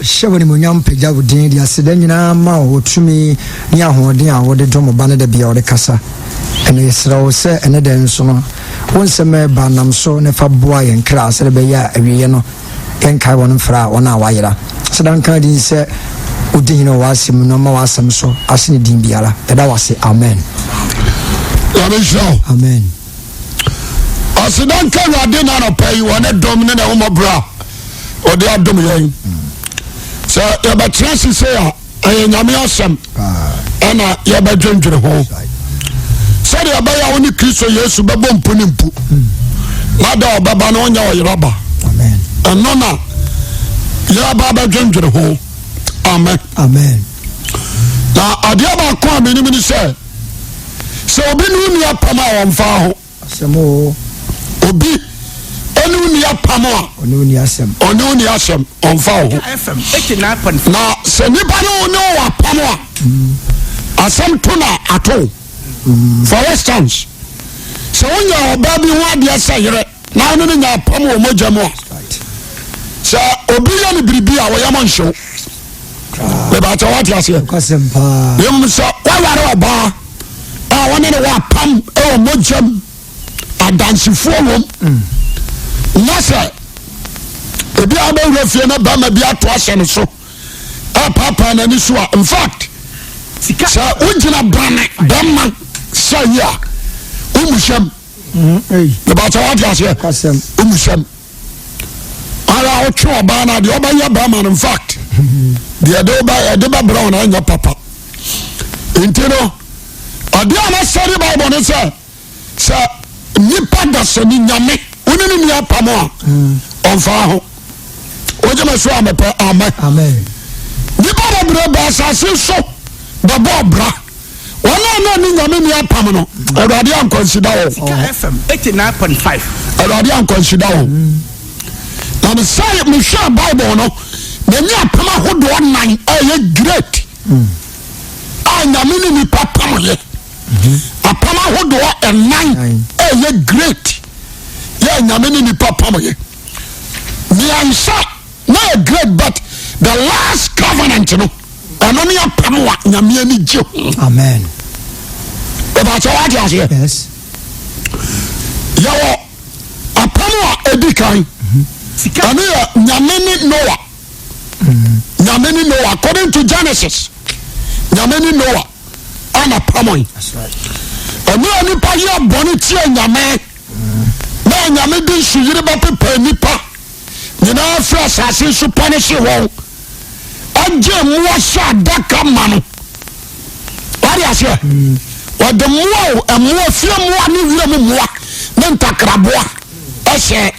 Hyɛ wo animuonyam pagya wo din de aseda nyinaa ma wo wɔ tumi ne ahoɔden a wode dom wo Ba no da biara ɔde kasa. Ɛnɛ yɛsrɛ wo sɛ ɛnɛ da yi nso no wo nsɛm a ɛba nam so na fa boa yɛn kra sɛdeɛ ɛbɛyɛ a awieɛ no yɛnkae wɔn mfra wɔn a wɔayera. Aseda nka din sɛ wodi hene wɔ w'asɛm mu na ɔma w'asɛm so asene din biara. Yɛda wo ase. Amen. Nyame nhyira wo. Amen. Aseda nka Awurade na anɔpa yi wɔ ne dɔm ne n'ahummɔborɔ a ɔde adom yɛn. Sɛ yɛbɛtena ase sei a, ɛyɛ Nyame asɛm ɛna yɛbɛdwendwene ho sɛdeɛ ɛbɛyɛ a wo ne Kristo Yesu bɛbɔ mpu ne mpu na da ɔbɛba no ɔnyɛ ɔyeraba. Ɛno na yɛba bɛdwendwene ho. Amen. Amen. Na adeɛ baako a menim ne sɛ sɛ obi ne wo nni apam a ɔmfa ho. Asɛm o. Obi ne wo nni apam a. Ɔne wo nni asɛm. Ɔne wo nni asɛm ɔmfa wo ho. Na sɛ nipa ne wo ne wo apam a mm. asɛm to na ato. Mm. For instance, sɛ wonya ɔbaa bi ho adeɛ sɛ yere na wo ne no nya apam wɔ mogya mu a sɛ obi yɛ no biribi a wɔyɛ mo nhyew. Mebakyɛ woate aseɛ. Mmom sɛ woaware ɔbaa a wɔne ne wɔ apam wɔ mogyam adansefoɔ wom mm. na sɛ ebi a wobɛwura fie na bɛrima bi ato ahyɛ no so apaapaa n'ani so a in fact sɛ wogyina brane bɛrima sɛ yi a womuhyɛm mm, mebakyɛ woate aseɛ womuhyɛm ara wotwe ɔbaa no deɛ ɔbɛyɛ bɛrima no infact deɛ ɛde wobɛ ɛde bɛbrɛ wo no ɛnyɛ papa nti no adeɛ a nasɛde bible no sɛ sɛ nipa da sɛ ne nyame wone ne nua apam a ɔmfa ho wogye me so a mepɛ amen nipa bebree ba asase so bɛbɔ ɔbra Wɔn a na ne nyame ni apam no, Awurade ankwansida wɔn. Sika FM 89.5. Awurade ankwansida wɔn. Na mesɛ mehwɛ Bible no, n'ani apam ahodoɔ nan a ɛyɛ great a nyame ne nipa pam yɛ. Apam ahodoɔ ɛnan a ɛyɛ great yɛ nyame ne nipa pam yɛ. Mmiɛnsa na yɛ great but the last covenant no. Ɔno ne apam a Nyame ani gye ho. Amen. Ɛbɛkyɛ wate aseɛ. Yes. Yɛwɔ apam a ɛdi kan. Mhm. Ɛno yɛ Nyame ne Noah. Mhm. Nyame ne Noah according to Genesis. Nyame ne Noah ana pamɔn. Ɛno a nipa yɛ bɔne tia Nyame. Mhm. Na Nyame de nsuyiri bɛpepa nipa nyinaa firi asase so pɔne wɔn. Ɔgye mmoa hyɛ adaka ma no. Wade aseɛ? Ɔde mmoa o, mmoa, fie mmoa ne wira mu mmoa ne ntakraboa ɛhyɛ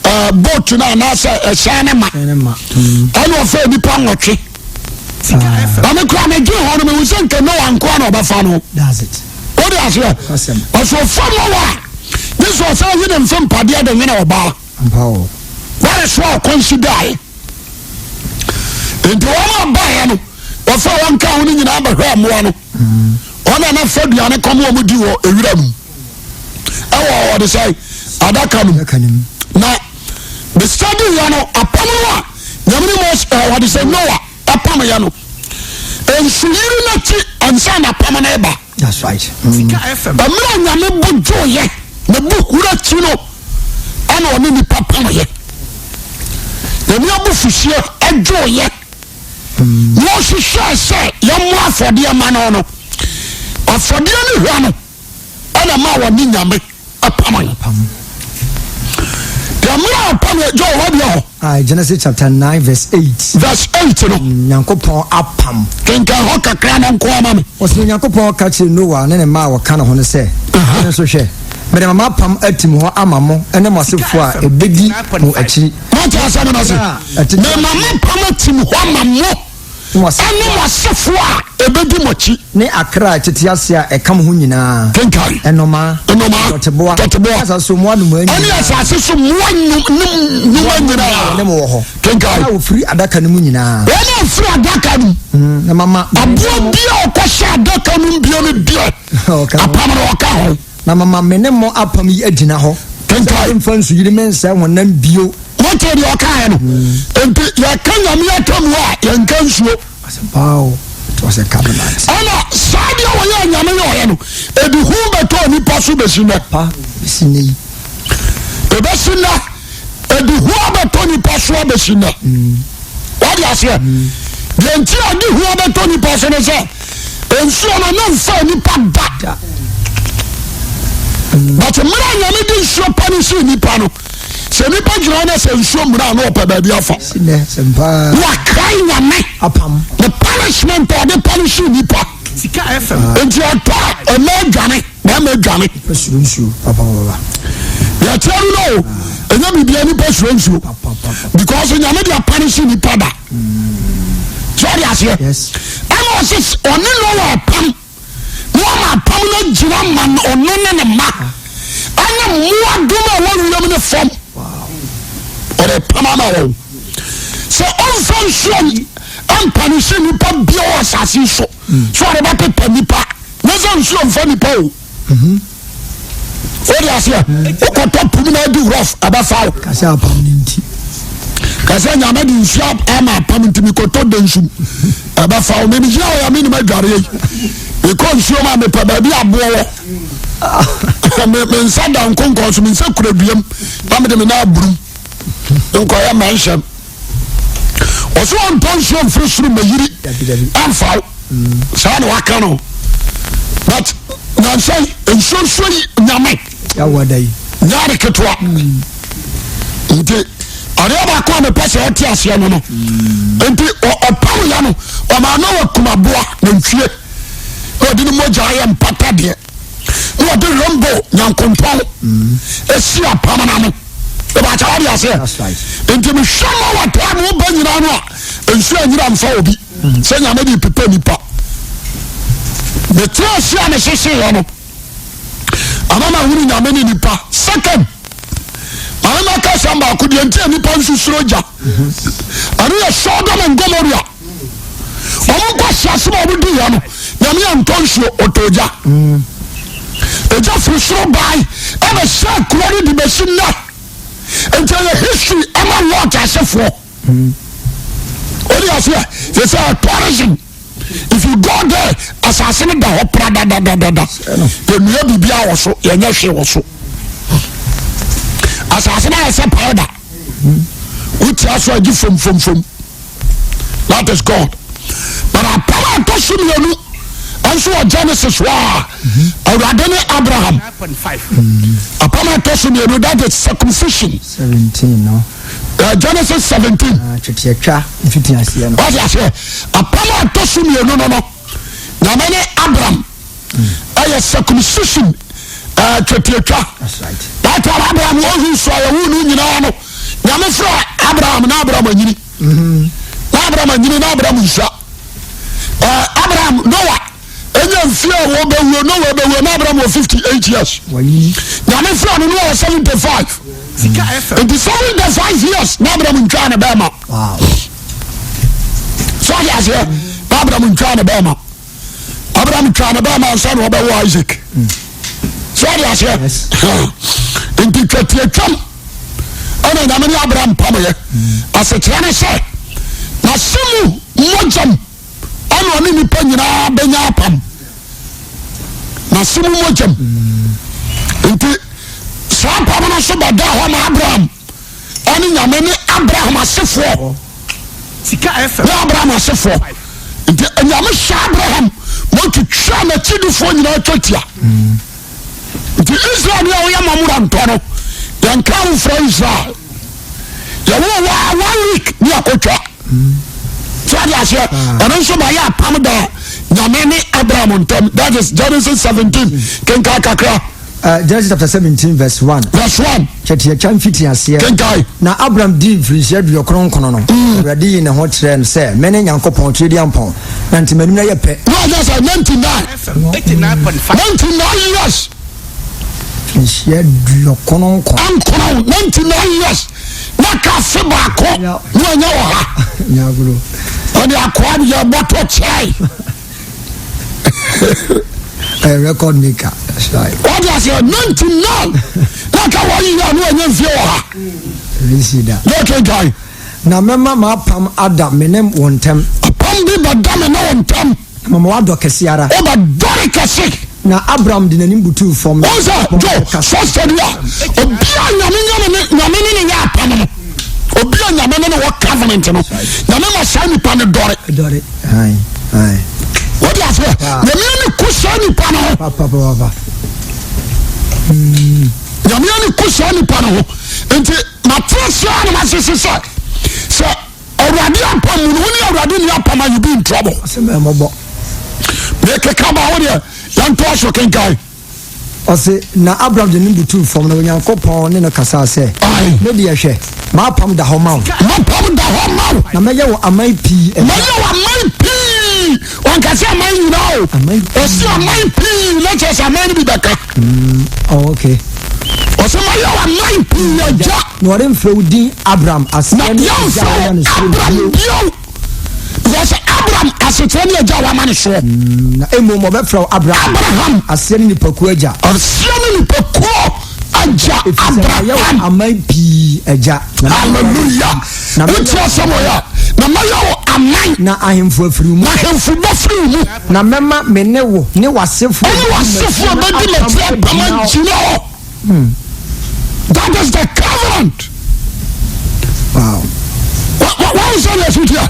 ɛɛ boat no anaasɛ ɛhyɛn ne ma. Ɛna ɔfɛ nipa nwɔtwe. Na me kura me dwen hɔ no mehu sɛ nka Noah nkoa na ɔbɛfa no. Wode aseɛ? Ɔsɛ ɔfa Noah a, gye sɛ ɔsɛ yi ne mfe mpadeɛ de nwene ɔbaa. That is why ɔconsider nti wɔn a baeɛ no wɔfa wɔn ka ho no nyinaa bɛhwɛ mmoa no wɔn a nafa aduane kɔm wɔn di wɔ ewira no ɛwɔ wɔde sɛ adaka no mu na besadi yɛ no apam no a nyame ne mose ɛɛ wɔde sɛ noa apam yɛ no nsuyiri n'akyi ansa na apam no ba. That's right. Sika FM. Mmerɛ a Nyame bo dwoeɛ, ne bo huru akyi no, ɛna ɔne nipa pamoeɛ. Nyame abufuhyeɛ dwoeɛ. Na ɔhwehwɛɛ sɛ yɛmmɔ afɔdeɛ ma no no, afɔdeɛ no hwa no ɛna ma wɔne Nyame apam. Deɛ mmerɛ a ɔpam yɛ Joel wɔ deɛ hɔ. Ah, Genesis chapter 9 verse 8. Verse 8 no. Mm, Nyankopɔn apam. Kenkan hɔ kakra no nko ama me. Ɔsɛ Nyankopɔn ka kyerɛ Noa ne ne mma a wɔka ne ho no sɛ, ɛno nso hwɛ, mede ma m'apam atim hɔ ama mo ne mo asefoɔ a ɛbɛdi mo akyiri. Moate asɛm no ase? Mema m'apam atim hɔ ama mo. Ne mo asefoɔ. Ɛne mo asefoɔ a ɛbɛdi mo akyi. Ne akra a ɛtete ase a ɛka mo ho nyinaa. Kenkan. Nnomaa. Nnomaa. Tɔteboa. Tɔteboa. Ne asase so mmoa nnomaa nyinaa. Ɛne asase so mmoa nnwuma nyinaa. Wɔne mo wɔ hɔ. Kenkan. Wɔn a wɔfiri adaka no mu nyinaa. Wɔn a wɔfiri adaka no mu. Mm, na mama. Aboa bi a ɔkɔhyɛ adaka no mu bia no deɛ. Apam no ɔka ho. Na mama me ne mo apam yi agyina hɔ. Kenkan. Sɛ mfa nsuyiri mensɛe honam bio. Wote deɛ ɔkaeɛ no? Nti yɛka Nyame atamu a yɛnka nsuo. Ɛna saa deɛ wɔyɛ Nyame yɛ ɔyɛ no, ɛde hu bɛtɔ nipa so bɛsi nnɛ. Ɛbɛsi nnɛ, ɛde hu abɛtɔ nipa so abɛsi nnɛ. Wade aseɛ? Deɛ nti a ɛde hu abɛtɔ nipa so no sɛ, nsuo no ne nfa nipa da. But mmerɛ a Nyame de nsuo pa no sii nipa no, sɛ nipa gyina hɔ na sɛ nsuo mmira a na ɔpɛ baabi afa. Wakae Nyame ne punishment a ɔde punish nipa. Nti ɔtɔ a ɛma adwane na ɛma adwane. Yɛkyerɛ no no ɛnyɛ biribia nipa suro nsuo because Nyame de apunish nipa da. So ɔde aseɛ ɛna ɔse ɔne Noah apam. Na wama apam no agyina ma ɔno ne ne mma ɛne mmoadoma a ɛwɔ wiem ne fam. Ɔde pam ama wɔn sɛ ɔmfa nsuo mpanihye nnipa bia wɔ asase so so ɔde bɛpepa nnipa nyɛ sɛ nsuo mfa nnipa o. Wode aseɛ wokɔtɔ pum na adi rough ɛbɛfa wo. Kasɛ apam no nti. Kasɛ nyame de nsuo ama apam nti mekɔtɔ da nsum ɛbɛfa wo. Memigyina hɔ yɛ menim adwareɛ yi mekɔ nsuo ma mepɛ baabi aboɔ wɔ me nsa da nkonkɔn so me nsa kura duam na mede me na aburum nkɔyɛ mɛnhyɛm. Ɔsɛ ɔntɔ nsuo mfiri soro mɛyiri ɛmfa wo saa na waka no but nansa yi nsuo nsuo yi nyame nyɛ ade ketewa nti adeɛ baako a mepɛ sɛ ɔte aseɛ no no nti ɔpam yɛ no ɔmaa no wɔ kumaboa nantwie na ɔde ne mogya ayɛ mpata deɛ na ɔde rainbow nyankontɔn esi apam no ano ɛbɛkyɛ wade aseɛ nti mehwɛ ma wataa ma woba nyinaa no a nsuo anyira mfa obi sɛ nyame de pepa nipa metere ase a mehyehyeeɛ no ama ma hunu nyame ne nipa. Second, maame maka asɛm baako deɛ nti a nipa nsusuro gya ɛno yɛ Sodom and Gomorrah. Wɔn nkɔ ahyɛase ma wɔn di yɛ no nyame antɔ nsuo ɔtɔ gya. Egya firi soro bae ɛna hyɛ kuro no de bɛsi nnɛ. Nti ɛyɛ history ɛma Lot asefoɔ. Wode aseɛ sɛ sɛ tourism if you go there asase no da hɔ pradadadada yɛnua biribiara wɔ so yɛnyɛ hwee wɔ so asase no ayɛ sɛ powder wotia so agye fom fom fom. That is God. But apam a ɛtɔ so mmienu nso wɔ Genesis hɔ a Awurade ne Abraham. Apam a ɛtɔ so mmienu that is circumcision. 17 no. Genesis 17. Ah, twetiatwa mfiti aseɛ no. Wate aseɛ apam a ɛtɔ so mmienu no no Nyame ne Abraham ɛyɛ circumcision twetiatwa. That's right. That time Abraham wɔhu so a yɛwo no nyinaa no Nyame frɛ Abraham na Abraham anyini. Na Abraham anyini na Abraham nsua. Abraham Noah enya mfie a wɔbɛwuo Noah bɛwuo na Abraham wɔ 58 years. Nyame frɛ no Noah wɔ 75. Nti 75 years na Abraham ntwaa ne bɛrima. So ɔde aseɛ na Abraham ntwaa ne bɛrima. Abraham twaa ne bɛrima ansa na ɔbɛwɔ Isaac. So ɔde aseɛ nti twatiatwam ɛna Nyame ne Abraham pamyɛ. Asekyerɛ ne sɛ n'ase mu mogyam ɛna ɔne nipa nyinaa bɛnya apam. N'ase mu mogyam nti saa apam no nso bɛda hɔ ma Abraham ɛne Nyame ne Abraham asefoɔ. Ne Abraham asefoɔ nti Nyame hyɛ Abraham ma ɔtwitwa n'akyidifoɔ nyinaa twatia. Nti Israel ni a woyɛ mamora ntɔ no yɛnka wo mfrɛ Israel. Yɛwo waa one week ne akɔtwa. So ade aseɛ ɛno nso ma yɛ apam da Nyame ne Abraham ntam. That is Genesis 17 kenkan kakra. Genesis chapter 17 verse 1. Verse 1. Twetiatwa mfitiaseɛ. Kenkan. Na Abram dii mfirinhyia aduɔkron nkono no, Awurade yii ne ho kyerɛɛ no sɛ, Mene Nyankopɔn, Tweaduampɔn, nante m'anim na yɛ pɛ. Na ɔnyɛ sɛ 99. 99 years. Mfirinhyia aduɔkron nkono. Nkono 99 years. Na ka afe baako na ɔnyɛ wɔ ha. Nyagoro. Ɔde akoa yɛ bɔtɔ kyɛe. A record maker. That's right. What does your 99? Na Aka wɔn yie a ne wɔnyɛ mfie wɔ ha. Ɛnsi da. Yɛ kenkan. Na mɛma m'apam ada me ne wo ntam. Apam bi bɛda me ne wo ntam. Na mama woadɔ kɛse ara. Wobɛdɔre kɛse. Na Abram de n'anim butuu fam. Wɔn sɛ Joe sɔ sɛbi a obi a nyame nyame ne nyame ne ne yɛ apam no obi a nyame ne ne wɔ covenant no nyame ma saa nipa no dɔre. Dɔre. Ayi ayi. Wọ́n di aseɛ nyame ani ku saa nipa no ho. Papa papa. Nyame ani ku saa nipa no ho nti matena ase a na masese sɛ sɛ awurade apam mu no wo ne awurade ni apam a you be in trouble. Asɛm bɛn mɔbɔ. Mekeka ba wo deɛ yɛntoa so kenkan. Ɔse, na Abraham de ne butuu fam, na Onyankopɔn ne no kasaa sɛ, Me deɛ, hwɛ, m'apam da hɔ ma wo. M'apam da hɔ ma wo. Na mɛyɛ wo aman pii agya. Mɛyɛ wo aman pii. Ɔnka sɛ aman nyinaa o. Aman pii. Ɔse aman pii, na kyerɛ sɛ aman no bi bɛka. Mm, oh, okay. Ɔse mɛyɛ wo aman pii agya. Na wɔremfrɛ wo din Abram, aseɛ ne agya a wɔama no soɔ Abram bio. Because Abram asekyerɛ ne agya a wɔama no soɔ. Mm, na mmom wɔbɛfrɛ wo Abraham. Abraham. Aseɛ ne nipakuo agya. Aseɛ ne nipakuo agya Abraham. Aman pii agya. Hallelujah. Wotie asɛm wɔ yɛ. Na mɛyɛ wo aman. Na ahemfo afiri mu. Na ahemfo bɛfiri wo mu. Na mɛma me ne wo ne w'asefoɔ. Ɛne w'asefoɔ bɛdi m'akyi apam agyina hɔ. That is the covenant. Wow. Wɔn sɛ deɛ so teɛ.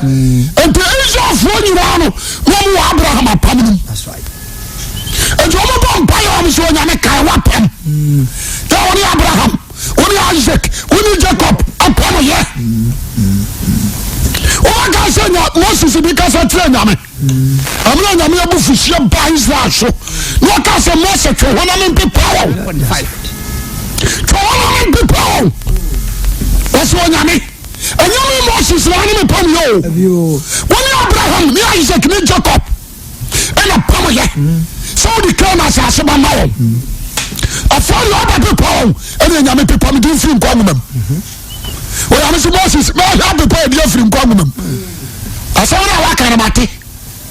Nti Israelfoɔ nyinaa no wɔn wɔ Abraham apam no mu. That's right. Nti wɔn bɔ mpa yɛ wɔn sɛ Onyame kae w'apam. Yɛ wɔn ne Abraham, wɔn ne Isaac, wɔn ne Jacob apam yɛ. Wɔn aka sɛ nya Moses bi kasa kyerɛ Nyame. Ɛmuna Nyame abufuhyeɛ ba Israel so na ɔka sɛ Mose twe honam mpepa wɔn. Twe honam mpepa wɔn. Wɔsɛ Onyame. Ɛnyɛ me Moses na ɔne me pam yɛ o. Wɔne Abraham ne Isaac ne Jacob. ɛna pam yɛ sɛ wode Canaan asase ba ma wɔn afei deɛ ɔba pepa wɔn ɛne anyame pepa mede mfiri nkwa nwoma mu onyame sɛ Moses mɛhwɛ apepa adi afiri nkwa nwoma mu asɛm no a waka no mate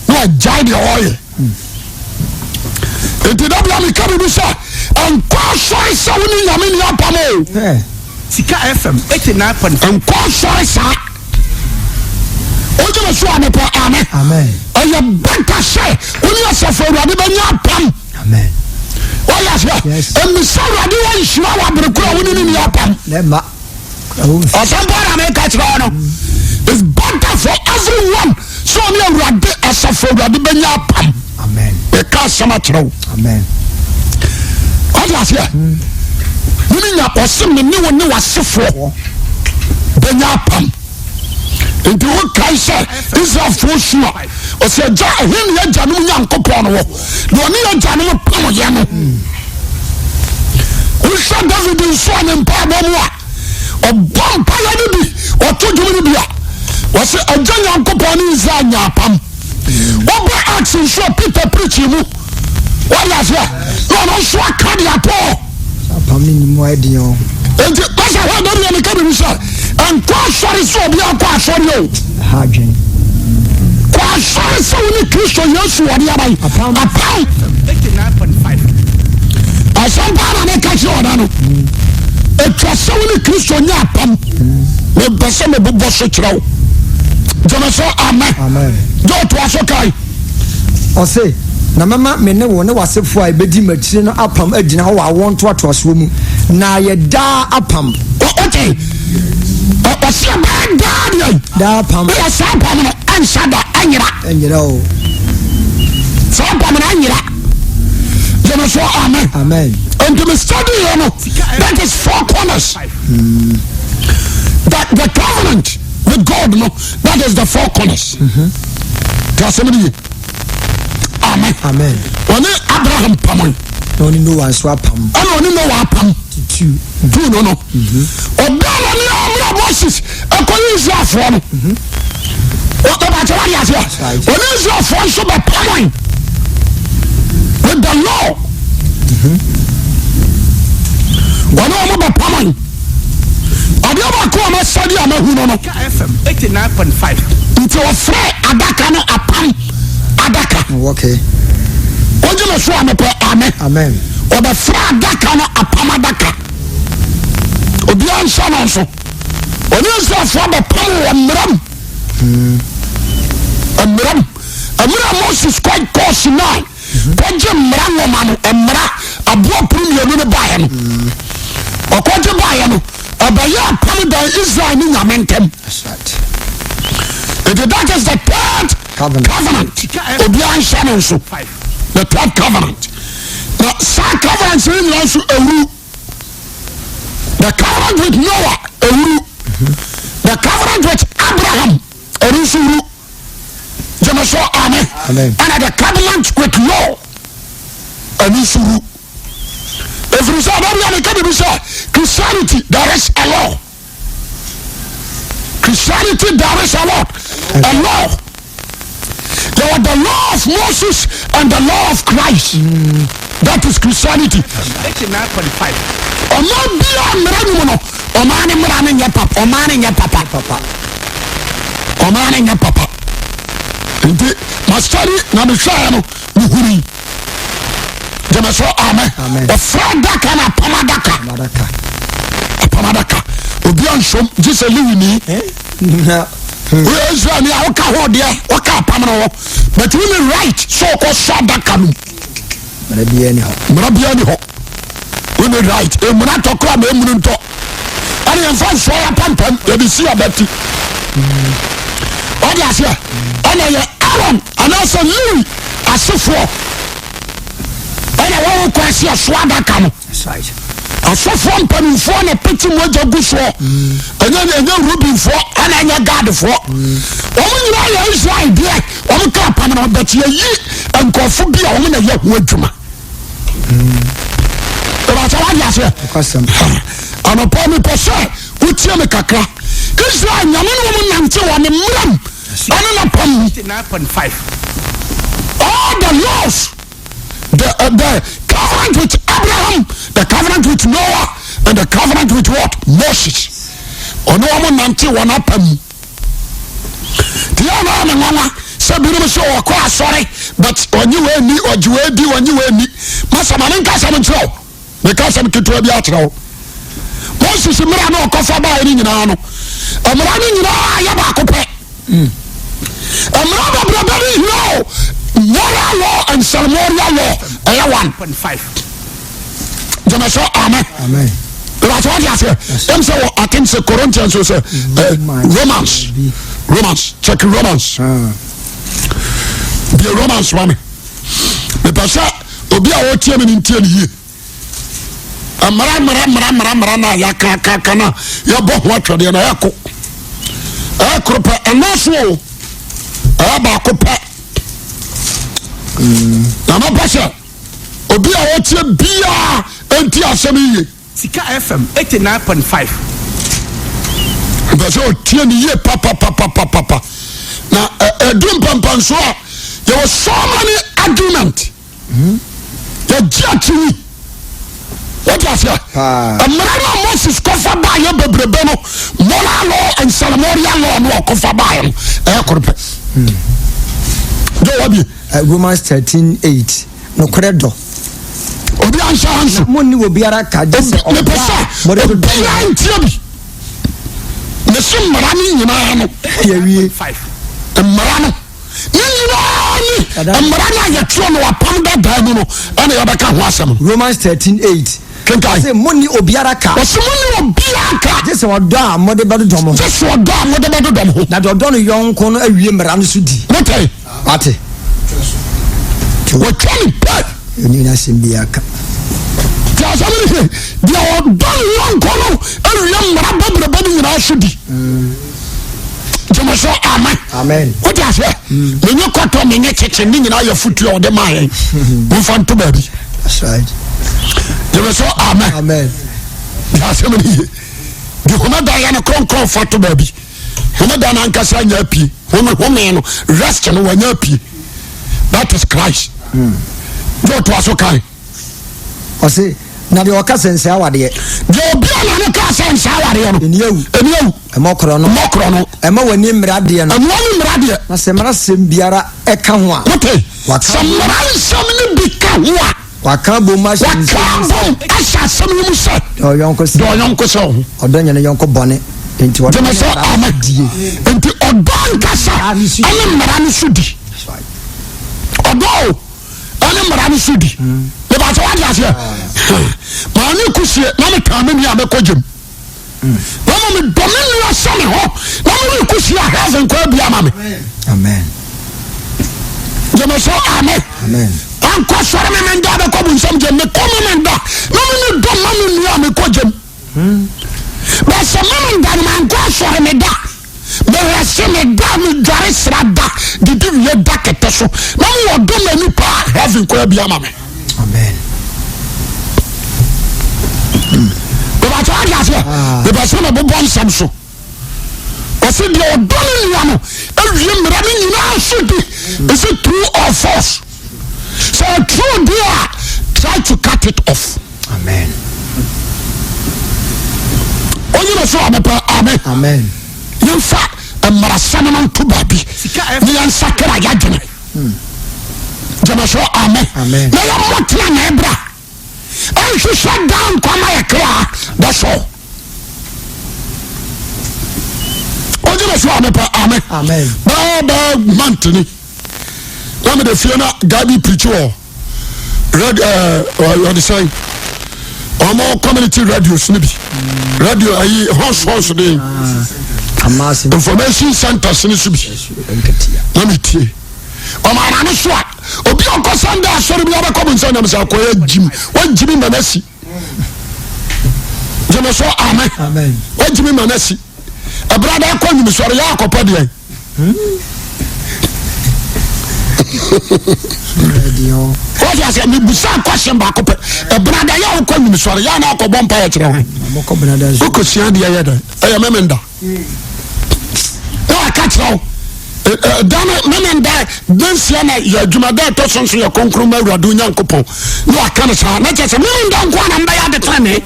na wagyae deɛ ɔyɛ nti da bia meka biribi sɛ nkɔ asɔre sɛ wo ne nyame ni apam o Sika FM 89.5. Nkɔ asɔre saa. Wogye me so a mepɛ amen. Amen. Ɛyɛ bɛta sɛ wo ne asafo awurade bɛnya apam. Amen. Wɔyɛ aseɛ. Yes. Mmisa awurade wɔ nhyira wɔ abere koro a wo ne ne ni apam. Na ɛma. Ɔsɛm paa na meka kyerɛ wo no. It's better for everyone sɛ ɔne awurade asafo awurade bɛnya apam. Amen. Meka asɛm akyerɛ wo. Amen. Wate aseɛ? Mene nya ɔse me ne wo ne w'asefoɔ bɛnya apam. Nti wokae sɛ Israelfoɔ su a ɔsɛ agya ɛhe ne agyanom Nyankopɔn no wɔ na ɔne agyanom pam yɛ no. Wohwɛ David nso a ne mpaebɔ mu a ɔbɔ mpaeɛ no bi ɔto dwom no bi a wɔsɛ agya Nyankopɔn ne Israel nya apam. Woba Acts nso a Peter preaching mu wɔde aseɛ na ɔno nso aka de ato hɔ. Apam ne nim ayɛ den o. Nti pasa hɔ da bi a meka biribi sɛ nkɔ asɔre sɛ obi akɔ asɔre o. Ha adwen. Kɔ asɔre sɛ wo ne Kristo Yesu wɔde aban. Apam. Apam. 89.5. Asɛm paa na meka kyerɛ ɔda no. Atwa sɛ wo ne Kristo nyɛ apam. Mepɛ sɛ mebobɔ so kyerɛ wo. Gyeme so amen. Amen. Gye ɔtoa so kae. Ɔse, Na mɛma me ne wo ne w'asefoɔ a ɛbɛdi m'akyire no apam agyina hɔ wɔ awoɔ ntoatoasoɔ mu, na ayɛ daa apam. Ɔte, ɔse ɛbɛyɛ daa deɛ. Daa apam. Woyɛ saa apam no, ɛnsa da, ɛnyera. Ɛnyera o. Saa apam no anyera. Gyeme so amen. Amen. Nti me study yɛ no, that is four corners. The covenant with God no, that is the four corners. Tí a sẹ́mi ni yé. Amen. Amen. Ɔne Abraham pamɔn. Na ɔne Noah nso apam. Ɛna ɔne Noah apam. Two. Two no no. Ɔbaa na ne ɔmuna Moses ɛkɔyi Israelfoɔ no. Ɔbɛkyɛ wade aseɛ. Ɔne Israelfoɔ nso bɛ pamɔn. With the law. Ɔne wɔn bɛ pamɔn. Adeɛ baako a masadi a mahu no no. FM 89.5. Nti ɔfrɛ adaka no apam adaka. Oh, okay. Wogye me so a mepɛ amen. Amen. Ɔbɛfrɛ adaka no apam adaka. Obiara nhyɛ no nso. Ɔne Israelfoɔ bɛpam wɔ mmeram. Mmeram. Mmerɛ a Moses kɔ kɔɔ Sinai kɔgye mmara nwoma no, mmara aboɔ pono mmienu no baeɛ no, ɔkɔgye baeɛ no, ɛbɛyɛ apam dan Israel ne Nyame ntam. Nti that is the third covenant. Obiara nhyɛ no nso. The third covenant. Na saa covenant no nyinaa nso ewuru. The covenant with Noah ewuru. The covenant with Abraham ɛno nso wuru. Gyeme so amen. Ɛna the covenant with law ɛno nso wuru. Efiri sɛ ɔbɛbi a meka biribi sɛ Christianity there is a law. Christianity there is a what? A law. There were the law of Moses and the law of Christ. That is Christianity. Ɔman bi a mmara ni mu no, ɔman ne mmara no nyɛ papa. Ɔman no nyɛ papa. Ɔman no nyɛ papa. Nti masɔre na mehwɛɛ no mehuri. Gyeme so amen. Ɔfrɛ adaka no apam adaka. Apam adaka. Obi ansom gye sɛ Lewini. Eh? Woyɛ Israelni a woka ho deɛ woka apam no ho but wonni right sɛ ɔkɔ sɔ adaka no mu. Mmara biara ni hɔ. Mmara biara ni hɔ. Wonni right. Emuna tɔ koraa ma emunu ntɔ. Ɛne yɛmfa nsoɔ yɛ apampam yɛde si abati. Ɔde aseɛ ɛna yɛ Aaron anaasɛ Lewi asefoɔ ɛna wɔn kɔ ase ɛso adaka no. Asɔfoɔ mpanimfoɔ na pete mogya gu soɔ. Ɛnyɛ ɛnyɛ Rubenfoɔ ɛna ɛnyɛ Gadfoɔ. Wɔn nyinaa yɛ Israel deɛ wɔn ka apam no bɛte yɛyi nkurɔfo bi a wɔn na yɛ ho adwuma. Ìbàtà wà di aseɛ. Anɔpa mi pɛ sɛ wotie mi kakra. Israel nyame ne wɔn nante wɔ ne mmeram ɛne n'apam mu. All the laws. The, uh, the covenant with Abraham, the covenant with Noah, and the covenant with what? Moses. Ɔne wɔn nante wɔn apam mu. Deɛ ɔno ama nwanwa sɛ binom sɛ wɔkɔ asɔre but ɔnye wei ni ɔgye wei di ɔnye wei ni. Masa ma ne nka asɛm nkyerɛ wo. Meka asɛm ketewa bi akyerɛ wo. Moses mmara no ɔkɔfa baeɛ no nyinaa no, mmara no nyinaa yɛ baako pɛ. Mmara bebrebe no hia o. Moral law and ceremonial law ɛyɛ one. Gyeme so amen. Ìbàtí wọ́n di aseɛ. Ɛm sɛ wɔ I think sɛ Corinthians o sɛ eh, Romans Romans check Romans. Ah. Bie Romans wa mi. Mepɛ sɛ obi a ɔtie mi ni ntie ni yie. Mmara mmara mmara mmara mmara no a yɛakaakaka no a yɛbɔ ho atwɛdeɛ no ɛyɛ ko ɛyɛ koro pɛ ɛno so o ɛyɛ baako pɛ na mɛpɛ sɛ obi a ɔtie biara nti asɛm yie. Sika FM 89.5. Mpɛ sɛ ɔtie ne yie papapapapapa na ɛdu mpampanso a yɛwɔ so many argument. Yɛgye akyinyi. Wote aseɛ? Mmara no a Moses kɔfa baayɛ bebrebe no, moral law and ceremonial law no ɔkɔfa baayɛ no, ɛyɛ koro pɛ. Jẹ́ wá bi. Eh, Romans 13 8 nokorɛ dɔ. Obi anhyɛ hanso. Mo nni obiara ka gye sɛ ɔdɔ a mode dodɔ. Obiara ntie bi. Mese mmara no nyinaa no. Yɛwie. Mmara no. Ne nyinaa ne mmara no a yɛtwerɛ no apam dadaa mu no ɛna yɛbɛka ho asɛm no. Romans 13 8. Kenkan. Ɔse monni obiara ka. Ɔse monni obiara ka. Gye sɛ ɔdɔ a mode bɛdodɔ mo ho. Gye sɛ ɔdɔ a mode bɛdodɔ mo ho. Na deɛ ɔdɔ ne yɔnko no awie mmara no so di. Mote? Wate. Wɔtwa ne pɛ. Ɛni n'asɛm biara ka. Ti asɛm no se deɛ ɔdɔ ne yɔnko no awie mmara bebrebe no nyinaa so di. Mm. Gyeme so amen. Amen. Wote aseɛ? Mm. Menye kɔtɔ menye kyekye ne nyinaa yɛ fotuo a ɔde maa yɛn. Momfa nto baabi. That's right. Gyeme so amen. Amen. Ti asɛm no ye. De homeda yɛ no kronkron fa to baabi. Homeda no ankasa anya apue. Home home no rest no wanya apue. That is Christ. Mm. Jɔ to aso kan. Ɔse, na deɛ ɔka sɛ nsɛe awadeɛ. Deɛ obi a n'ano kaa sɛ nsɛe awadeɛ no. Ɛni awu. Ɛni awu. Ɛmɔ korɔ no. Ɛmɔ korɔ no. Ɛmɔ w'ani mmara adeɛ no. Ɛmɔ w'ani mmara adeɛ. Na sɛ mmara sɛm biara ɛka ho a. Wote. Sɛ mmara nsɛm no bi ka ho a. Waka abom ahyɛ Waka nsɛm mu sɛ. abom ahyɛ asɛm yi mu sɛ. Dɔ ɔyɔnko sɛ. Dɔ ɔyɔnko sɛ wo ho. Ɔdɔ nyɛ ne yɔnko bɔne. Enti ɔdɔ Gyeme ne sɛ mmara no amen. die. Enti ɔdɔ ankasa Mmara no so die. ɛne mmara no so di. That's right. Ɔdɔ o ɛne mmara no so di. Mebakyɛ wade aseɛ. Maame kusie na metaa me nua mɛkɔ gyem. Na ma medɔ me nua sɛ me ho na mene kusie a heaven kɔ abia ma me. Amen. Gyeme sɛ amen. Amen. Ankɔ sɔre me menda bɛkɔ bu nsɛm gyem mekɔ me menda na mene dɔ ma me nua mekɔ gyem. Bɛsɛ me menda no mankɔ asɔre me da. Mewɔ se meda medware sra da didi wie da kɛtɛ so na mewɔ dɔ ma nipa a heaven kɔ abia ma me. Amen. Bɛbɛkyɛ wade aseɛ bɛbɛ sɛ mebobɔ nsɛm so. Ɔse deɛ ɔdɔ ne nua no awie mmara no nyinaa so di. Is it true or false? Sɛ true deɛ a try to cut it off. Amen. Onyina so amepɛ amen. Amen. Yɛmfa mmarasɛm no nto baabi na yɛnsakra yɛadwene. Gyeme so amen. Amen. Na yɛmmɔ tena na ɛbra. Ɛnhwehwɛ daa nkwa ma yɛ kra. That's all. Onyina so amepɛ amen. Amen. Bɛɛ bɛɛ mantini. Na mede fie na guy bi preach wɔ red ɛɛ yɛde sɛn ɔmo community radios ni bi radio ayi horse horse de Amase information centers ni so bi nketea. na mi tie ɔmo anane so a obi a ɔkɔ Sunday asɔre bi abɛkɔ mo nsɛm nam sɛ akɔyɛ gyim wagyimi ma n'asi gyeme so amen Amen. wagyimi ma n'asi ɛbɛrɛ da akɔ nyimisɔre yɛ akɔpɛ deɛ. Wọ́n ti ase mi busa question baako pɛ ɛbrada yɛ ɔkɔ nyimisɔre yɛ ana akɔ bɔ mpa yɛ kyerɛ hɔn wokɔ sua deɛ yɛ dɛ ɛyɛ mɛmɛ nda na waka kyerɛ wo da no mɛmɛ nda dansia na yɛ adwuma da ɛtɔ so nso yɛ kronkron ma awurade onyankopɔn na waka no saa na kyerɛ sɛ mɛmɛ nda nko ana mbɛyɛ ade tenene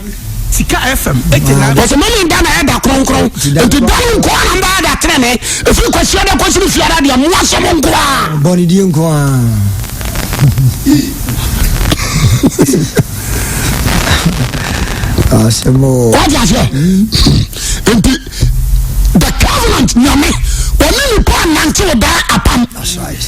Sika FM 89. wɔsɛ mɛmɛ nda na ɛda kronkron nti da no nko ana mbɛyɛ ade tenene ɛfiri kwasia da kɔsiri fiara deɛ mmoa sɛm nko a Bɔnedie nko a. Asɛm o. wate aseɛ nti the covenant nyame ɔne nipa anante wo daa apam That's right.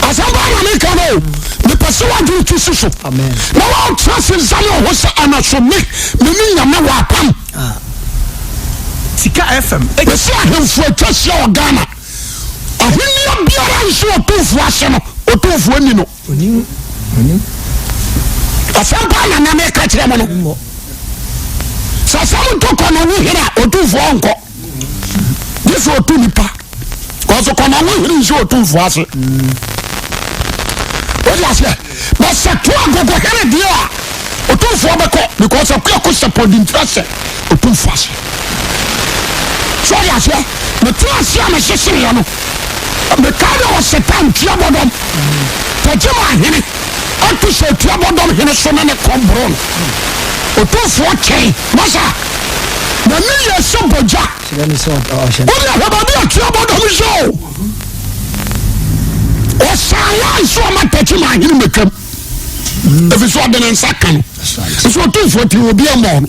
asɛm baa na meka no o mepɛ sɛ woadwene to si so Amen. na woatra se nsane wo ho sɛ ɛna so me mene nyame wɔ apam Sika FM. ɛsɛ ahemfo atwa hyia wɔ Ghana ahennia biara nso ɔtomfoɔ ase no ɔtomfoɔ ni no Onim. Onim. asɛm paa na na meka kyerɛ mo no Mmɔ. sɛ asɛm nto kɔ na wo hene a ɔtumfoɔ nkɔ gye sɛ ɔtu nipa kɔso kɔ na wo hene nhyɛ ɔtumfoɔ ase wode aseɛ na sɛ to agogo hene deɛ a ɔtumfoɔ bɛkɔ because akuako sɛ pɔdintira sɛ ɔtumfoɔ ase so wode aseɛ mete ase a mehyehyereɛ no meka dɛ ɔsɛ tam tua bɔdɔm tagye ma ahene ato sɛ tua bɔdɔm hene so ne ne kɔm boro no ɔtumfoɔ kyɛn masa na ne yɛ sɛ bɔgya Kyerɛ ne sɛ ɔhyɛ. wode ahwɛ baabi a tua bɔdɔm hyɛ o ɔsan wan sɛ ɔma takyi ma ahene mɛtwam ɛfiri sɛ ɔde ne nsa ka no That's right. nso ɔtumfoɔ tiri obi mmɔɔ no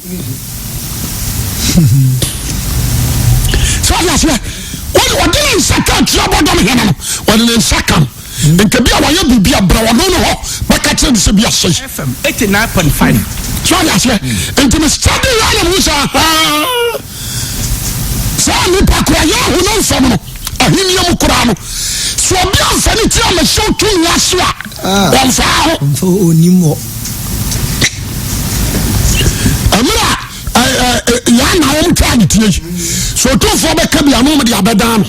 sɛ ɔde aseɛ wɔde ɔde ne nsa ka tua bɔdɔm hene no ɔde ne nsa ka no nka bi a wɔyɛ biribi a brɛ ɔno no hɔ bɛka kyerɛ ne sɛ bi asɛe FM 89.5. sɛ ɔde aseɛ nti me study yɛ na mu sɛ ahaa saa nipa kora yɛ ahonam fam no ahenni mu koraa no sɛ obi amfa ne ti amɛhyɛ tumi ase a wɔmfaa ho Mfa onim wɔ. mmerɛ a yɛa na wɔn twaa ne tie yi sɛ ɔtumfoɔ bɛka bi ano de abɛdan no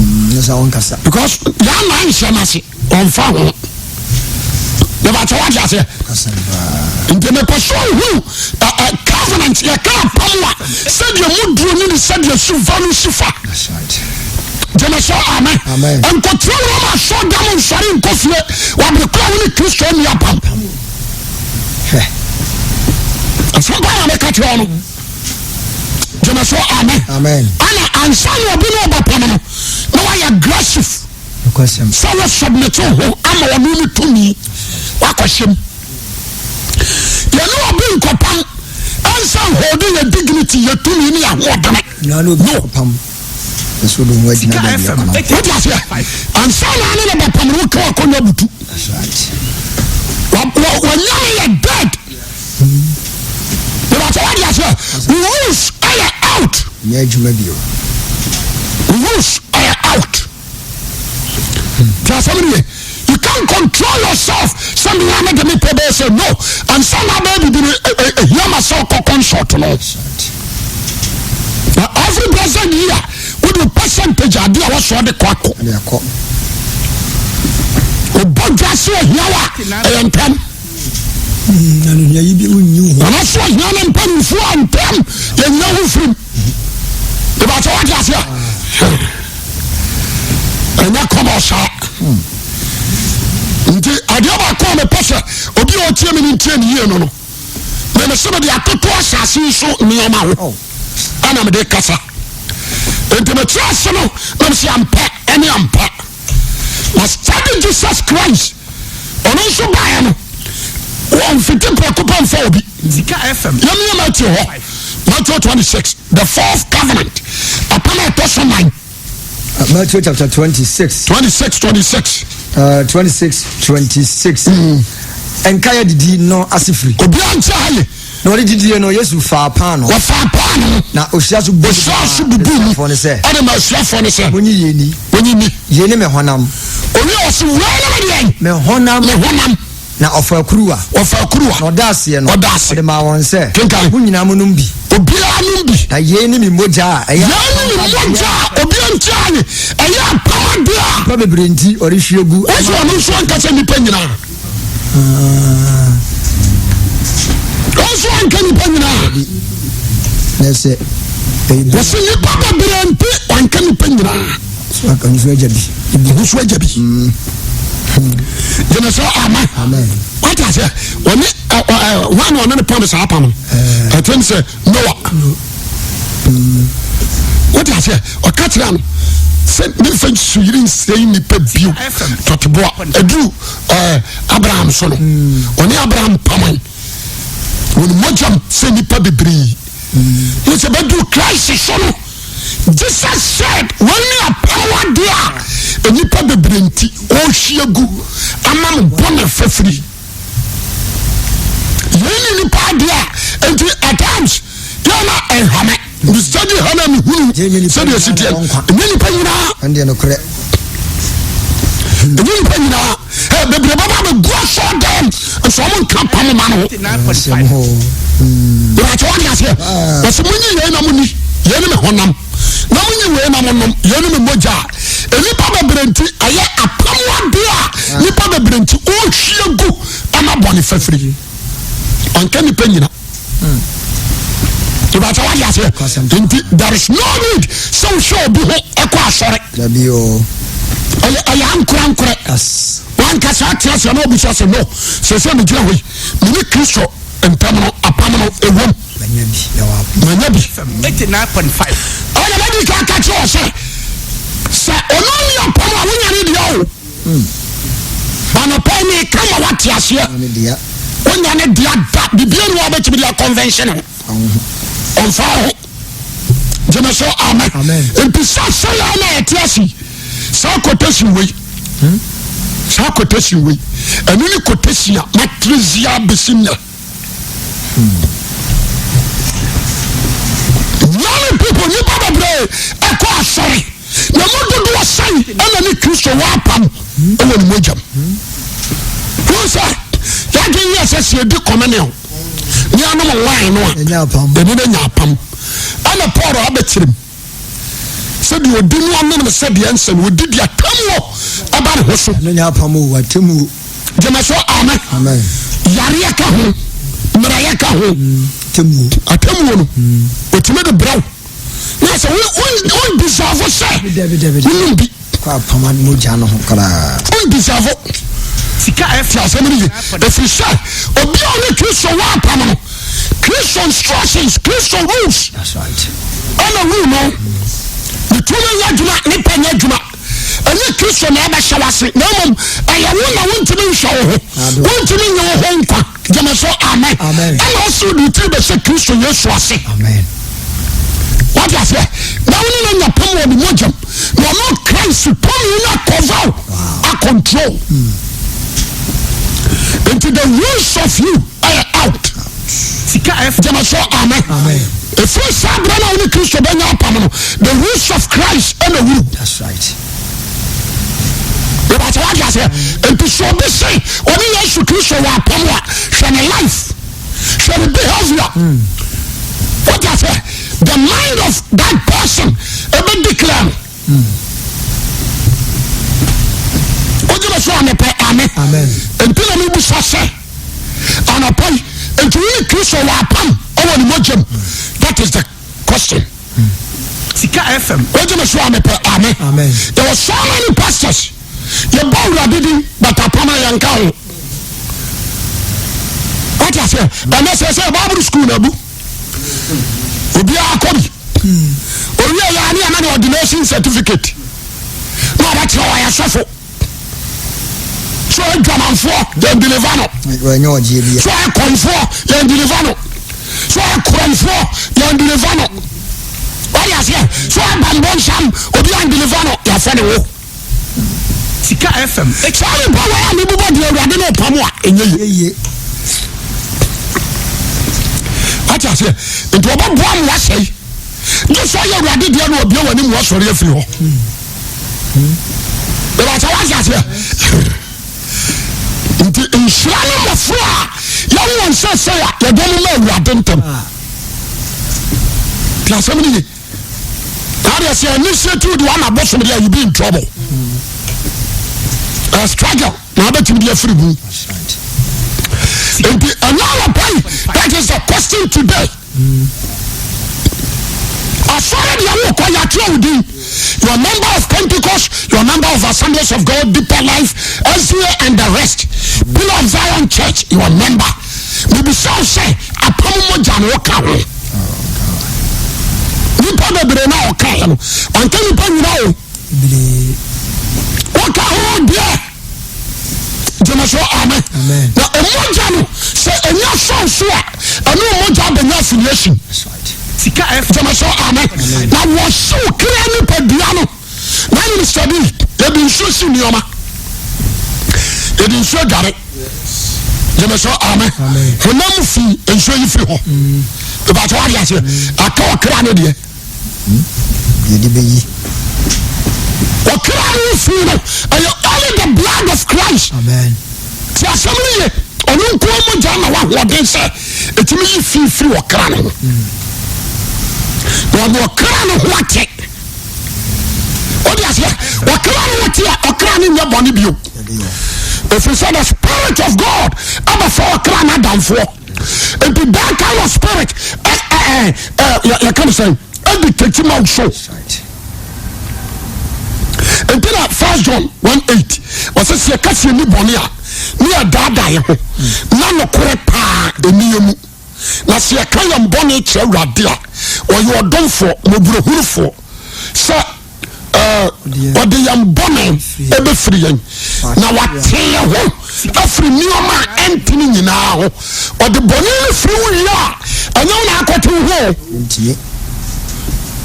Ne sɛ ɔnkasa. because yɛa na nhyɛ no ase ɔmfa ho yɛbɛkyɛ wate aseɛ Kasa paa. nti mepɛ sɛ ɔhu covenant yɛka apam a sɛdeɛ mu duro ne ne sɛdeɛ si value si fa That's right. gyeme sɛ amen Amen. nkɔtena wura ma asɔ dam nsɔre nkɔ fie wɔbere kora wo ne kristo nni apam Hwɛ. asɛm pa na meka kyerɛ wo no gyeme sɛ amen Amen. ana ansa na obi ne ɔbɛpam no na wayɛ aggressive Nokwasɛm. sɛ wo submit wo ho ama ɔno ne tumi. Wakɔhyɛm. Yɛne obi nkɔpam ɛnsa nhɔɔde yɛ dignity, yɛ tumi ne yɛ ahoɔdene. No. Wode aseɛ ansa na ane ne bɛpam no woka wakɔnya butu. Wanya no yɛ dead. Ìbàtí wọ́n di aseɛ rules ɛyɛ out. Nyɛ adwuma bio. Rules ɛyɛ out. Tí a sẹ́mi ni you can't control yourself. Sẹ́mi yẹn mi de mi pẹ́ bẹ́ẹ̀ sẹ́ no ansa na abẹ́ẹ̀ bibi ni ehia ma sẹ́ ọkọ consult no. Na every blessed year wọ́n di percentage adi a wọ́n sọ de kọ́ akọ. Ọbọ̀ dwa sí ohia wa ɛyɛ ntɛm. Nana so ahia ne mpanimfoɔ a ntɛm yɛnyina ho firim. Ìbàtɛ wate aseɛ. Ɛnyɛ kɔmɔ saa. Nti adeɛ baako a mepɛ sɛ obi a ɔtie me no ntie ne yie no no. Meme sɛ mede atoto asase yi so nneɛma ho ɛna mede kasa. Nti mekyerɛ ase no na mese ampa ɛne ampa. Na study Jesus Christ ɔno nso baeɛ no wɔmfiti prɛko pɛ mfa obi. Sika FM. Yɛmeyɛ Matthew hɔ Matthew 26 the fourth covenant apam a ɛtɔ so nan. Matthew chapter 26. 26 26. 26 26. Nkaeɛ adidi no ase firi. Obiara nkyɛ ha ye. Na ɔde didie no, Yesu faa paano. Wɔfaa paano. Na ɔhyira so bubu Ɔhyira so bubu mu. Asuafoɔ no sɛ. Ɔde ma asuafoɔ no sɛ. Monyi yei ni. Monyi ni. Yei ne me honam. Owie ɔse wei ne me deɛn? Me honam. Me honam. Na ɔfaa kuruwa. Ɔfaa kuruwa. Na ɔda aseɛ no. Ɔda ase. Ɔde maa wɔn sɛ. Kenkan. Mo nyinaa monom bi. Obiara nom bi. Na yei ne me mogya a ɛyɛ. Yei ne me mogya a obiara nti aye. Ɛyɛ apam adeɛ a. Nnipa bebree nti ɔrehwie gu. Wɔsi ɔno nso anka sɛ nnipa nyinaa. Ɔnso anka nnipa nyinaa. Nɛsɛ. Wɔsi nnipa bebree nti wanka nnipa nyinaa. Ɔno nso agya bi. Ɔno nso agya bi. Gyina sɛ amen. Wate aseɛ ɔne wɔn na ɔne ne pam saa pam no. Ɛtɛm sɛ Noah. Wote aseɛ ɔka kyerɛ no sɛ memfa nsuyiri nsɛe nnipa bio tɔteboa ɛduru Abraham so no ɔne Abraham paman wɔn mogyam sɛ nnipa bebree ne sɛ bɛduru Christ so no Jesus said wɔn ne apam adeɛ a nnipa bebree nti ɔrehwie gu ama mo bɔne fafiri. Yei ne nipa adeɛ a nti at times yɛ na ɛhame mesadi ha na mehunu sɛdeɛ ɛsi teɛ ɛnyɛ nipa nyinaa ɛnyɛ nipa nyinaa bebree bɛba bɛgu asɔ dɛm nso ɔmo nka pam ma no ho ìwàkyɛ wade aseɛ wɔsɛ monyi yei na moni yei ne me honam na monyi wei na monom yei ne me mogya a nnipa bebree nti ɛyɛ apam adeɛ a nnipa bebree nti ɔhwie gu ama bɔne fafiri ɔnka nnipa nyina ìbàtà wáyé aseɛ nti there is no need sɛ wohwɛ obi ho ɛkɔ asɔre ɛyɛ ɛyɛ ankorankorɛ wankasa ate aseɛ na obi sɛ no sɛ sɛ megyina hɔ yi mene Kristo ntam no apam no ɛwom manya bi ɛna madi ka ka kyerɛ wɔ sɛ sɛ ɔno ne apam a wonya ne deɛ o banɔpɛ ne ka ma woate aseɛ wonya ne dea da bibia ne wabɛtumi de akɔnvɛnhyɛ ne ho ɔmfa ho gyeme so amen nti sɛ sɛ yɛ na ɛte ase saa quotation wei saa quotation wei ɛno ne quotation a matrezia bɛsi nnɛ. Many people nipa bebree ɛkɔ asɔre na mu dodoɔ sɛn ɛna ne Kristo wɔ apam ɛwɔ ne mogyam. Wọ́n sɛ yàgye yɛ sɛ sɛ yɛdi communion ne anom wine no a yɛne no nya apam ɛna Paul abɛkyerɛ mu. Sɛdeɛ ɔdi no ɔnom no sɛdeɛ ɛnsɛ no, ɔdi deɛ atemmuo ɛba ne ho so. Ɛno nyɛ apam o, atemmuo. Gyeme so amen. Amen. Yareɛ ka ho, mmerɛyɛ ka ho. Atemmuo. Atemmuo no, ɔtumi de brɛ wo. Na sɛ wo deserve sɛ wonom bi. Kɔ apam mogya no ho koraa. Wo deserve. Sika Ti asɛm no ye. Ɛfiri sɛ obi a ɔne Kristo wɔ apam no, Kristo instructions, Kristo rules That's right. ɛna rule no. Ne tumi nyɛ adwuma, ne pɛ nyɛ adwuma. Ɛnyɛ Kristo na ɛbɛhyɛ w'ase, na mmom ɛyɛ wo na wontumi nhwɛ wo ho, wontumi nye wo ho nkwa. Gyeme so amen. Ɛna ɔsi wode wo tiri bɛhyɛ Kristo Yesu ase. Wate aseɛ? Na wo ne no anya pam wɔ ne mogyam, na ɔno Christ tumi no akɔva wo, acontrol. Nti the rules of you ɛyɛ out. Sika F. Gyeme so amen. Ɛfiri saa berɛ no a wo ne Kristo bɛnya apam no, the rules of Christ ɛna wuru. That's right. Ìbàtí wá di aseɛ. Nti sɛ obi se ɔne Yesu Kristo wɔ apam a, hwɛ ne life, hwɛ ne behavior. Wọ́n di aseɛ. The mind of that person ebe declare no. Wọ́n gyina so anɔpɛ ame. Nti na mi busa sɛ anɔpɛ yi nti wọ́n ne Kristo wɔ apam ɛwɔ ne mogya mu. That is the question. Sika FM. Wogye me so a mepɛ amen. Amen. There were so many pastors. Yɛbɔ awurade din but apam a yɛnka ho. Wate aseɛ? Ɛnɛ sɛ sɛ Bible school na abu. Obiara kɔ bi. Owie yɛ a ne yɛma no ordination certificate. Na ɔbɛkyerɛ ɔyɛ sɔfo. So ɔyɛ dwamanfoɔ yɛn deliver no. Wɔnyɛ ɔgyeɛ bi. So ɔyɛ kɔnfoɔ yɛn deliver no. So ɔyɛ korɔnfoɔ yɛn deliver no. Wɔde aseɛ so ɔyɛ bambɔnsam obi an deliver no yɛafɛ ne wo. Sika FM. Saa nipa wɔ a mebobɔ deɛ awurade ne ɔpam a ɛnyɛ yie. Yie. Wate aseɛ nti ɔbɛboa mo asɛe gye sɛ ɔyɛ awurade deɛ na ɔbie w'anim wɔsɔre afiri hɔ. Ìbàtà wá sí aseɛ. Nti nhyira ne mmɔfra a yɛwo wɔn sɛsɛ a yɛde wɔn ma awurade ntɛm. Ti asɛm no ye. Na adeɛ sɛ initiative de wɔn abosom deɛ you be in trouble. A struggle na abɛtumi de afiri mu. Nti ɛnyɛ anɔpa yi that is the question today. Asɔre deɛ wokɔ yɛatwerɛ wo din you are member of Pentecost you are member of Assemblies of God Deeper Life SDA and the rest Pillar of Zion Church you are member mebisa wo sɛ apam mogya no woka ho nipa bebree na ɔka ho no anka nipa nyina o woka ho deɛ gyeme so amen na mogya no sɛ ɛnya sɔn so a ɛne mogya bɛnya affiliation gyeme so amen na wɔhyew kra nipadua no na ne sɛbi yɛde nsuo si nneɛma yɛde nsuo dware gyeme so amen honam fi nsuo yi firi hɔ ìbàtɛ wà á di aseɛ aka ɔkra ne deɛ. Deɛ de bɛyi. Ɔkra no fi no ɛyɛ only the blood of Christ. Amen. Ti asɛm no ye ɔno nko mogya na wahoɔden sɛ ɛtumi yi fi firi ɔkra no ho. Na ɔde ɔkra no ho ate. Wode aseɛ ɔkra no ho te a ɔkra no nyɛ bɔne bio. Ɛfiri sɛ the spirit of God abɛfa ɔkra no adamfoɔ. Nti that kind of spirit yɛka no sɛn ɛdictate ma wo so. Nti na First John 1:8 ɔsɛ sɛ yɛka sɛ yɛni bɔne a ne yɛdaadaa yɛ ho na nokorɛ paa ɛni yɛ mu. Na sɛ yɛka yɛn bɔne kyerɛ Awurade a ɔyɛ ɔdomfoɔ mmɔborɔhunufoɔ sɛ ɔde yɛn bɔne ɛbɛfiri yɛn na wate yɛn ho afiri nneɛma a ɛntene nyinaa ho. Ɔde bɔne no firi wo wie a ɛnyɛ wo na akɔte wo ho.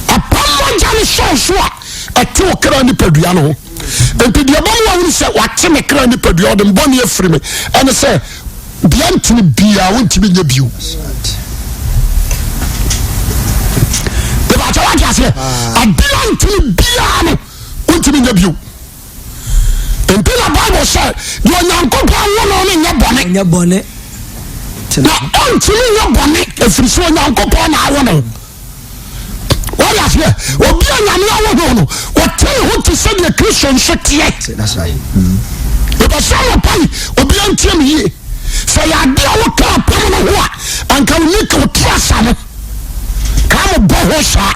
Apam mogya no sɔw so a ɛte wo kra nipadua no ho. Nti deɛ ɛbɛma wahunu sɛ wate me kra nipadua ɔde mbɔne afiri me ɛne sɛ deɛ ntene biara wontumi nyɛ bio. Ìbàkyɛ wate aseɛ adeɛ ntene biara no wontumi nyɛ bio. Nti na Bible sɛ deɛ Onyankopɔn wo no no nyɛ bɔne. Nyɛ bɔne. Na ɔntumi nyɛ bɔne ɛfiri sɛ Onyankopɔn na awo no. Wɔde aseɛ obi a Nyame awo no no ɔte ne ho te sɛ deɛ Kristo nso teɛ. Mepɛ sɛ anɔpa yi obi antie me yie. Sɛ yɛ adeɛ a woka apam no ho a anka wo ni ka wo trasa no ka mo bɔ ho saa.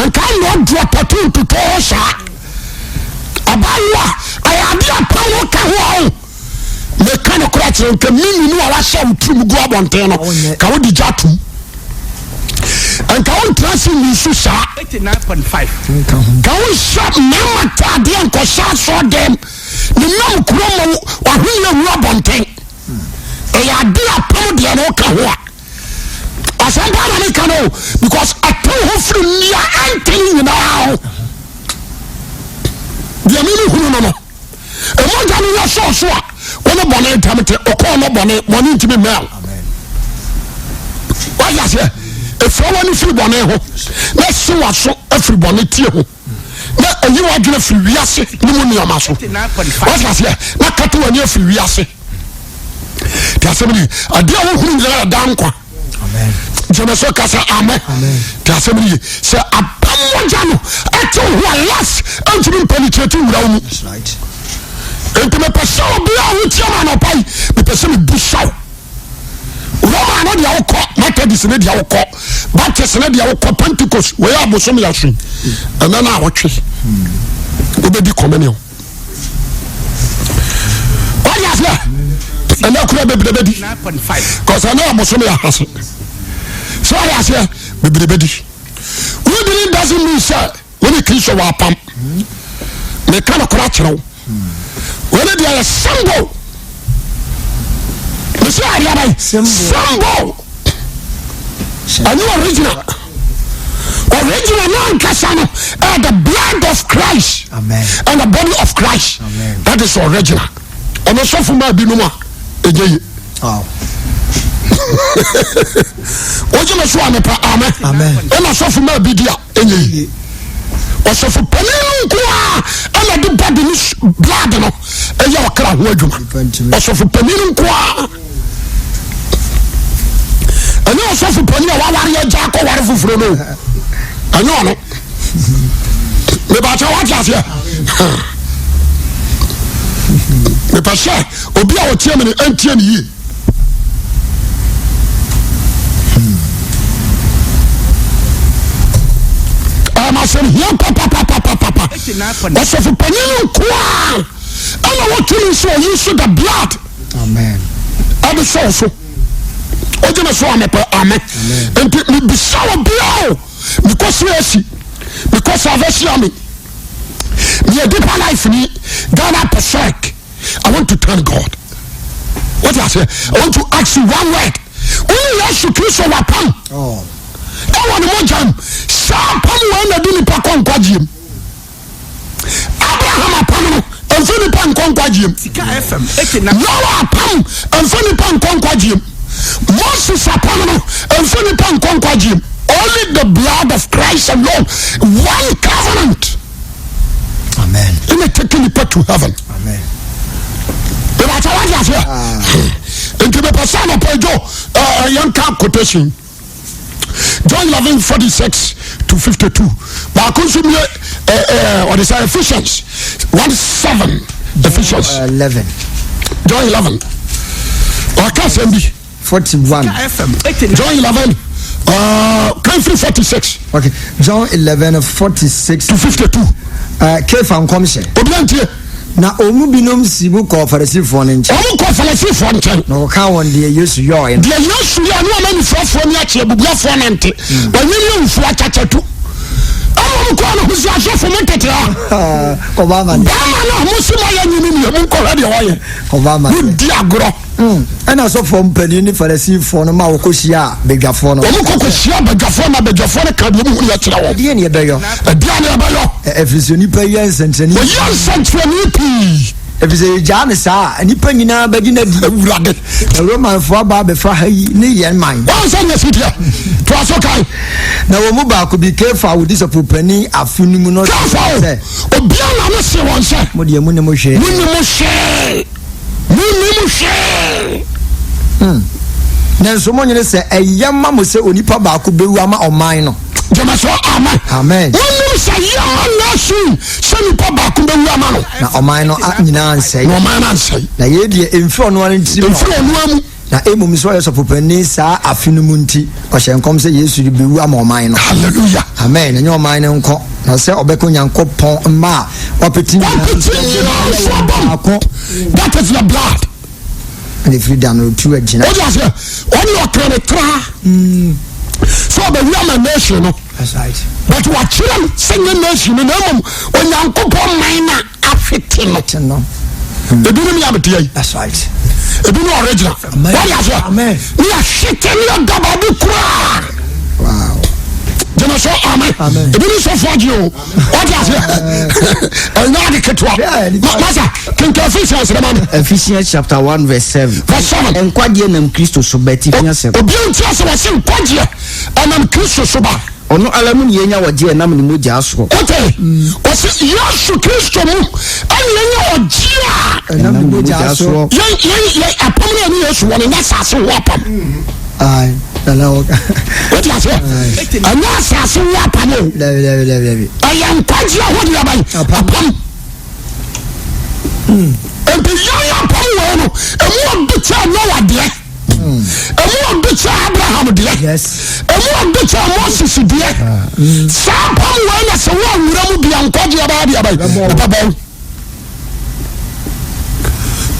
Anka na ɔdɔ pɔtɔ ntotɔ ho saa. Abaayewa ɛyɛ adeɛ apam ho ka ho a o. Meka no kora kyerɛ nka mimi no a wahyɛ wo tirim gu abɔnten no ka wode gya tom. Nka wontra ase nni so saa. Nka wonhyɛ mmarima taadeɛ nkɔhyɛ asɔɔ dɛm ne nam kuro ma wahweneɛ wu abɔnten. Ɛyɛ ade apam deɛ no woka ho a. Asɛm paa na meka no because ɛtew ho firi nea ɛntene nyinaa ho. Deɛ mene hunu no no. Mogya no yɛ sɔɔ so a wo ne bɔne ntam te ɔkɔɔ no bɔne bɔne ntumi mmɛn wo. Wayɛ aseɛ ɛfira w'ani firi bɔne ho na ɛsi w'aso afiri bɔne tie ho na ɛyi w'adwene firi wiase ne mu nneɛma so. Wayɛ aseɛ na kata w'ani afiri wiase. Te asɛm ni adeɛ a wohunu nyinaa ɛda nkwa. Gyeme so ka sɛ amen. Te asɛm no ye sɛ apam mogya no ɛte wo ho a last ɛntumi mpenetrate wura wo mu. Nti mepɛ sɛ obi a wotie ma anɔpa yi mepɛ sɛ mebusa wo. Roma no deɛ wokɔ Methodist no deɛ wokɔ Baptist no deɛ wokɔ Pentecost wɔyɛ abosom yɛ aso ɛnɛ no a wɔtwe wobɛdi communion. Wọ́n aseɛ ɛnɛ kura bebree bɛ di kɔsɛ ɛnɛ abosom yɛ ahase sɛ wọ́n aseɛ bebree bɛ di wọ́n di ni doesn't mean sɛ wọ́n ni Kristo wɔ apam mɛka no kora kyerɛw wọ́n ni deɛ yɛ symbol mɛ sɛ adeɛ abayi symbol. Ɛnyɛ original. Original no ankasa no ɛyɛ the blood of Christ Amen. and the body of Christ. Amen. That is original. Ɔno sɔfo maa binom a ɛnyɛ ye. Wogye me so a mepa amen. Ɛna sɔfo maa bi di a ɛnyɛ ye. Ɔsɔfo panin no nko a ɛna de body ne blood no ɛyɛ ɔkra ho adwuma. Ɔsɔfo panin no nko a. ɛnyɛ ɔsɔfo panin a waware agya akɔware foforɔ no ɛnyɛ ɔno mebakyɛ wate aseɛ mepɛ sɛ obi a ɔtie me no ɛntie ne yie ɛmasɛm hia papapapapapa ɔsɔfo panin no nkoa ɛna wɔtumi sɛ ɔyi so the blood Amen. Ɛde sɛ so. Ogye me so amepɛ amen. Nti mebisa obiara o. Mekɔ CAC, mekɔ Salvation Army. Meyɛ deeper life ni Ghana Apostolic. I want to thank God. What I say? I want to ask you one word. Wone Yesu Kristo wapam. Oh. Ɛwɔ ne mogya mu. Saa apam wɔ na de nipa kɔ nkwagyeɛ mu. Abraham apam no mfa nipa nkɔ nkwagyeɛ mu. Noa apam mfa nipa nkɔ nkwagyeɛ mu. Moses apam no mfa nipa nkɔ nkwagyeɛ mu. Only the blood of Christ alone, one covenant. Amen. Ɛna take nipa to heaven. Amen. Ìbàtà wá di aseɛ. Nti mepɛ sɛ anɔpa dwo yɛnka quotation. John 11 46 to 52 baako nso mie ɔde sɛ Ephesians 1 7 Ephesians 11 John 11 ɔka asɛm bi 41 John 11 kan firi 46 okay John 11 46 to 52 Kefa nkɔmhyɛ obi antie Na wɔn mu binom sii mu kɔɔ Farisifoɔ no nkyɛn. Wɔn kɔɔ Farisifoɔ nkyɛn. Na wɔkaa wɔn deɛ Yesu yɔeɛ no. Deɛ Yesu yɛɛ no ɔma anifirafoɔ ne akyi abubuafoɔ nante. Wɔnyɛ ne awufoɔ akyakya tu. Ɛna wɔn kɔɔ no ho si asɔfo mo tete ha. Kɔba ama deɛ. Bɛrima no a mo si mo ayɛ nyini nie mo nkɔhwɛ deɛ ɔyɛ. Kɔba ama deɛ. Mo di agorɔ. Ɛna asɔfoɔ mpanin ne Farisifoɔ no ma wɔkɔhyiaa badwafoɔ no. Wɔn kɔ kɔhyia badwafoɔ na badwafoɔ no ka deɛ wɔn hunu yɛ kyerɛ wɔn. Ɛdeɛn ne yɛbɛyɔ? Ɛdeɛn ne yɛbɛyɔ? Ɛfiri sɛ onipa yi yɛ nsɛnkyerɛnne. Ɔyɛ nsɛnkyerɛnne pii. Ɛfiri sɛ yɛgyaa no saa a, nnipa nyinaa bɛgye no adi. Awurade. Na Romanfoɔ aba abɛfa ha yi ne yɛn man. Wɔn sɛ nyɛ si deɛ. Toa so kan. Na wɔn mu baako bi, Kefa a ɔdi sɔfopanin afe no mu no, Kefa o, obiara na no se wɔn sɛ. Mo deɛ, monnim hwee. Monnim hwee. Monnim hwee. Hmm. Nanso monnwene sɛ ɛyɛ ma mo sɛ onipa baako bɛwu ama ɔman no. Gyeme so amen. Amen. Wonnim sɛ ɛyɛ ma nation sɛ nipa baako bɛwu ama no. Na ɔman no nyinaa ansɛe. Na ɔman no ansɛe. Na yei deɛ ɛmfiri ɔno ara tirim. Ɛmfiri ɔno ara mu. Na mmom sɛ ɔyɛ sɔfopanin saa afe no mu nti, ɔhyɛɛ nkɔm sɛ Yesu rebewu ama ɔman no. Hallelujah. Amen. Ɛnyɛ ɔman no nko, na sɛ ɔbɛka Onyankopɔn mma a wɔapete nyinaa Wɔapete nyinaa nso abom. baako. That is the blood. Ɛna ɛfiri da no ɔtu agyina. Wode aseɛ, ɔne ɔkra ne tra. Sɛ ɔbɛwu ama nation no. But wakyerɛ m sɛ nyɛ nation no na mmom Onyankopɔn man no a ahwete no. Ebinom yɛ abeteɛ yi. Ebi ne original. Wɔde aseɛ. Ne yɛhwete ne yɛda baabi koraa. Gyeme so amen. Ebi ne sɔfo agye o. Wɔde aseɛ. Ɛnyɛ ade ketewa. Masa kenkan Ephesians rema me. Ephesians chapter 1 verse 7. Verse 7. Nkwagyeɛ nam Kristo so ba atifi asɛm. Obi nti ase wɔ se nkwagyeɛ ɛnam Kristo so ba. Ɔno ara mu na yɛnya ɔgyeɛ nam ne mogyaa soɔ. Wote? Ɔse Yesu Kristo mu ɛna yɛnya ɔgyeɛ a. Ɛnam ne mogyaa soɔ. Yɛn yɛn yɛn apam no ɛne Yesu wɔ no nyɛ asase ho apam. Ayi, nana wɔ. Wote aseɛ? Ɛnyɛ asase ho apam o. Dabi dabi dabi dabi. Ɛyɛ nkwagyeɛ ho deɛ bɛn apam. Nti yɛn apam wɔ no emu ɔdo kyɛ Noah deɛ. Emu ɔdo kyɛ Abraham deɛ. Emu ɔdo kyɛ Moses deɛ. Saa apam wei na sɛ woanwura mu bia nkwagyeɛ bɛyɛ deɛ bɛyɛ ɛbɛbɔ wo.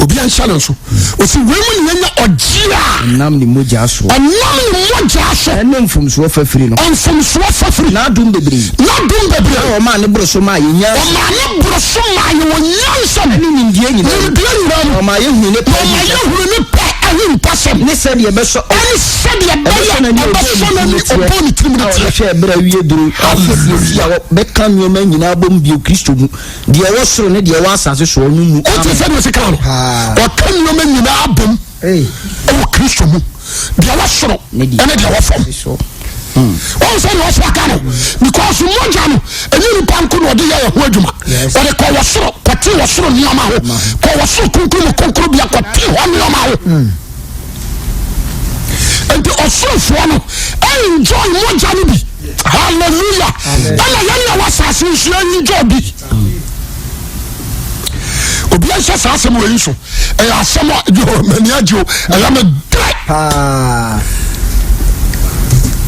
Obi anhyɛ no nso. Ɔsi wei mu na yɛnya ɔgyeɛ a. Ɛnam ne mogya so. Ɛnam ne mogya so. Ɛne mfomsoɔ fafiri no. Mfomsoɔ fafiri. N'adom bebree. N'adom bebree. Na ɔmaa ne boro so maa yɛ nyansa. Ɔmaa ne boro so maa yɛ wɔ nyansa mu. Ɛne nimdeɛ nyinaa mu. Nimdeɛ nyinaa mu. Na ɔmaa yɛhunu ne pɛ Na ɔmaa yɛhunu ne pɛ ahintasɛm. Ne sɛdeɛ ɛbɛsɔ. Ɛne sɛdeɛ ɛbɛyɛ ɛbɛsɔ n'ani ɔbɔɔ ne tirim no A teɛ. ɔde hwɛɛ berɛ a awie duro. Hallelujah. A wɔbɛka nneɛma nyinaa bom bio Kristo mu, deɛ ɛwɔ soro ne deɛ ɛwɔ asase soɔ no mu. Wote Amen. sɛdeɛ ɔsi kaa no? Ɔka nneɛma nyinaa bom ɛwɔ Kristo mu, deɛ ɛwɔ soro Ne deɛ ɛne deɛ ɛwɔ fam. so. Wɔn sɛ deɛ ɔsɛ aka no because mogya no ɛnyɛ nipa nko na ɔde yɛ ɛho adwuma. Ɔde kɔ wɔ soro kɔte wɔ soro nneɛma ho, kɔ wɔ soro kunkun mu kunkun bia kɔte hɔ nneɛma ho. Nti ɔsorofoɔ no enjoy mogya no bi. Hallelujah. Ɛna yɛn na wɔ asase nso enjoy bi. Obi anhyɛ saa asɛm wɔ yi so. Ɛyɛ asɛm a yo m'ani agye o. Ɛyɛ me dɛ. Paa.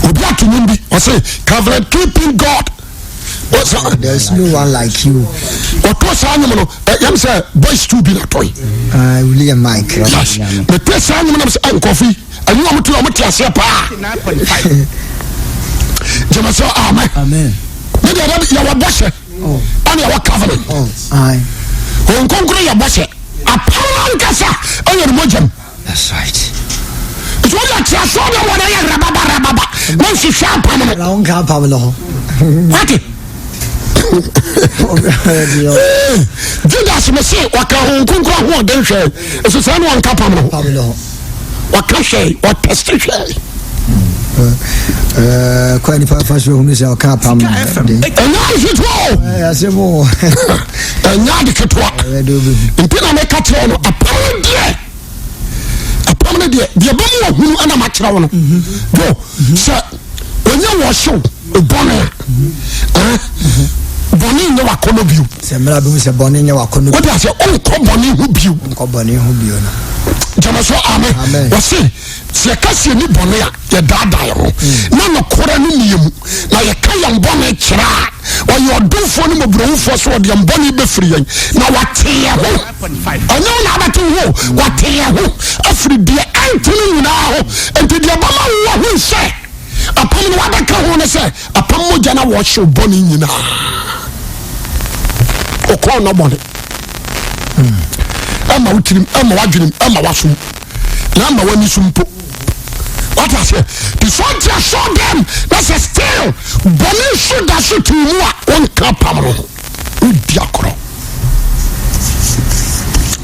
Obi ato nwom bi ɔse covenant keeping God. There is no one like you. Ɔtɔ saa nwom no ɛyɛm sɛ boys tu bi na tɔe. Ah, William Mike. Yes. Mete saa nwom no sɛ nkɔfo yi ɛnyɛ wɔn te wɔn te aseɛ paa. Gyeme sɛ amen. Amen. Ne deɛ yɛwɔ bɔhyɛ ɛne yɛwɔ covenant. Oh, aye. Wɔn nkonkoro yɛ bɔhyɛ. Apam no ankasa ɛyɛ ne mogyam. That's right. Nti wọ́n yɛ kyerɛ sọ́ọ́ dɛ wọ́n yɛ rababa rababa na nhwehwɛ apam no. Na wɔn ka apam no ho. Wate. Judas me se wɔka ho nkonkoro ahoɔden hwɛ nso sɛ ɛna wɔnka apam no ho. Wɔka hwɛ wɔtɛste hwɛ. Kwan nipa fa so ehunu sɛ ɔka apam no de. Ɛnyɛ ade ketewa o. Asɛm o. Ɛnyɛ ade ketewa. Nti na meka kyerɛ no apam no deɛ apam no deɛ deɛ bɛmu wɔ hunu ɛna makyerɛ wo no. Yo sɛ onye wɔhyew bɔne a bɔne nyɛ wakɔnɔ bio. Sɛ mmerɛ bi sɛ bɔne nyɛ wakɔnɔ bio. Wode asɛ ɔnkɔ bɔne ho bio. Ɔnkɔ bɔne ho bio no. Gyama so amen. Wɔse sɛ yɛka sɛ yɛni bɔne a yɛdaadaa yɛn ho na nokorɛ no nni yɛn mu na yɛka yɛn bɔne kyerɛ a ɔyɛ ɔdomfoɔ ne mmɔborɔhufoɔ sɛ ɔde yɛn bɔne bɛfiri yɛn na wate yɛn ho ɛnyɛ wo na abɛte wo ho wate yɛn ho afiri deɛ ɛntene nyinaa ho nti deɛ bɛma wo ahu sɛ apam no wabɛka ho ne sɛ apam mogya na wɔhyew bɔne nyinaa ɔkɔɔ nɔ bɔne ɛma wo tirim ɛma w'adwenem ɛma w'asom na ama w'ani so mpo wate aseɛ te sɛ ɔte asɔ dɛm na sɛ still bɔne so da so te mu a wonka pam no ho wodi akorɔ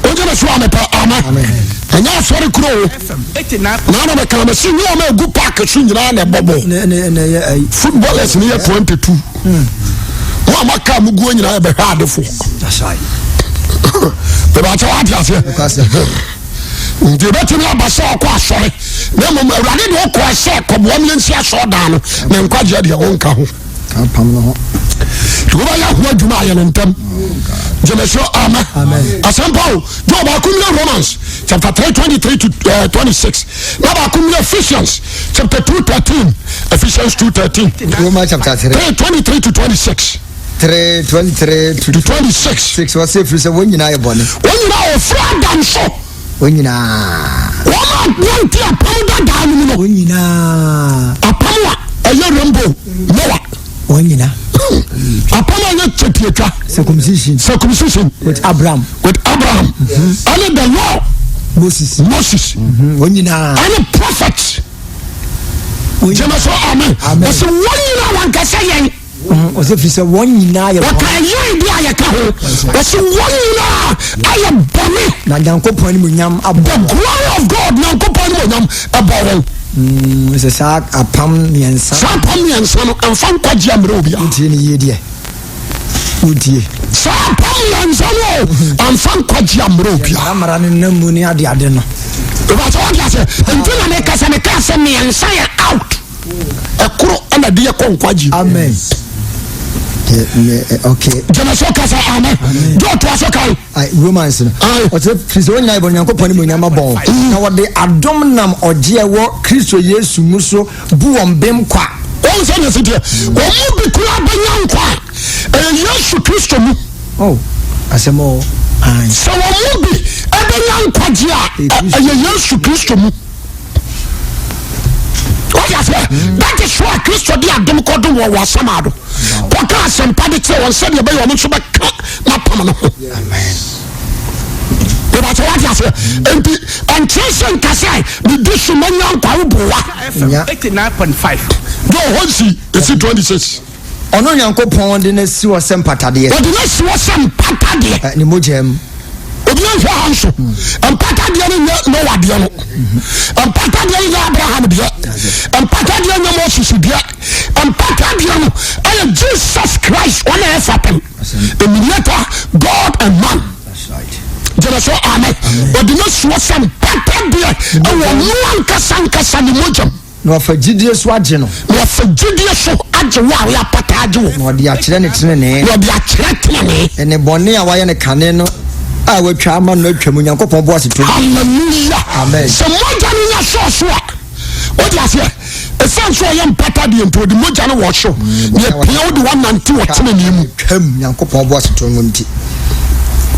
wogye me so a mepɛ ama ɛnyɛ asɔre kuro o na na meka me se nyɛ ɔma ɛgu park so nyinaa na ɛbɔ bɔ footballers ne yɛ 22 mo a maka mo guo nyinaa yɛbɛhwɛ adefoɔ bɛbɛkyɛ wate aseɛ Nti ebetumi aba sɛ ɔkɔ asɔre na mmom Awurade de ɔkɔɛ sɛ kɔboa me yɛnsi asɔredan no na nkwagyeɛ deɛ ɔnka ho. Apam no ho. Nti wobɛyɛ ho adwuma ayɛ no ntɛm. Gyeme so amen. Asɛmpa o. Gye ɔbaako mmie Romans chapter 3 23 to uh, 26 na baako mmie Ephesians chapter 2 13 Ephesians 2 13. Romans chapter 3 3 23 to 26. 3 23 to 26. 6 wɔsɛ ɛfiri sɛ wɔn nyinaa yɛ bɔne. Wɔn nyinaa wɔfiri Adam so. Wɔn nyinaa. Wɔn a wɔnte apam dadaa no mu no. Wɔn nyinaa. Apam a. ɛyɛ rainbow Noah. Wɔn nyina. Apam a ɛyɛ twetiatwa. Circumcision. Circumcision. With Abraham. With Abraham. Ɛne mm -hmm. the law. Moses. Moses. Mm-hmm. Wɔn nyinaa. Ɛne prophet. Gyeme so amen. Wɔsi wɔn nyinaa wɔn kasa yɛn. Ɔsɛ fi sɛ wɔn nyinaa yɛ bɔne. Wɔka yɛn bi a yɛka ho. Wɔsi wɔn nyinaa ayɛ bɔne. Na Nyankopɔn animuonyam abɔ. The glory of God Nyankopɔn animuonyam ɛbɔ wɔn. Mm, sɛ saa apam mmiɛnsa. Saa apam mmiɛnsa no ɛnfa nkwagye amere obi a. Wotie ne yie deɛ. Wotie. Saa apam mmiɛnsa no ɛnfa nkwagye amere obi a. Amara ne nam mu ne ade ade no. Ìbàtí wọ́n di ase. Nti na mi kasa mi kaa sɛ mmiɛnsa yɛ out. Ɛkoro ɛna de yɛ kɔ nkwagye. Amen. Okay. Gyeme so kasa amen. Jọ to aso kan. Romans no. Ɔsɛ firi sɛ wɔn nyinaa yɛ bɔne Nyankopɔn animuonyam abɔ wɔn. Mm. Na wɔde adom nam ɔgye a ɛwɔ Kristo Yesu mu so bu wɔn bem kwa. Wɔn sɛ na ɛsi teɛ. Wɔn mu bi kura bɛnya nkwa a ɛyɛ Yesu Kristo mu. Oh, asɛm o. Sɛ wɔn mu bi ɛbɛnya nkwagye a ɛyɛ Yesu Kristo mu. Wọ́n ase that is why Kristo de adom kɔdom wɔ wɔ asɛm ado. Kɔka asɛmpa de kyerɛ wɔn sɛdeɛ ɛbɛyɛ wɔn nso bɛka n'apam no ho. Ìbàtí wọ́n ase nti ɛnkyerɛ sɛ nka sɛ medi so manya nkwa wo boa. FM 89.5. Yóò hɔ nsi esi 26. Ɔno Nyankopɔn de no asi hɔ sɛ mpatadeɛ. Ɔde no asi hɔ sɛ mpatadeɛ. Ne mogya mu. Obi nhwɛ ha nso. Mpatadeɛ no nyɛ Noa deɛ no. Mpatadeɛ no nyɛ Abraham deɛ. Mpatadeɛ nyɛ Moses deɛ. Mpatadeɛ no ɛyɛ Jesus Christ ɔna ɛyɛ fapem. The mediator God and man. Gyeme so amen. Ɔde no asi hɔ sɛ mpatadeɛ ɛwɔ ɔno ankasa ankasa ne mogya mu. Na wafa gyidie so agye no. Na wafa gyidie so agye wo a woyɛ apata agye wo. Na ɔde akyerɛ ne tenenee. Na ɔde akyerɛ tenenee. Ne bɔne a wayɛ no kane no a watwa ama no atwam Onyankopɔn boasetɔ mu. Hallelujah. Amen. Sɛ mogya no nya sɔɔ so a, wode aseɛ, ɛsiane sɛ ɔyɛ mpata deɛ nti ɔde mogya no wɔhyew na ɛpia wo de woanante wɔ tenenee mu. Twam Nyankopɔn boasetɔ mu nti.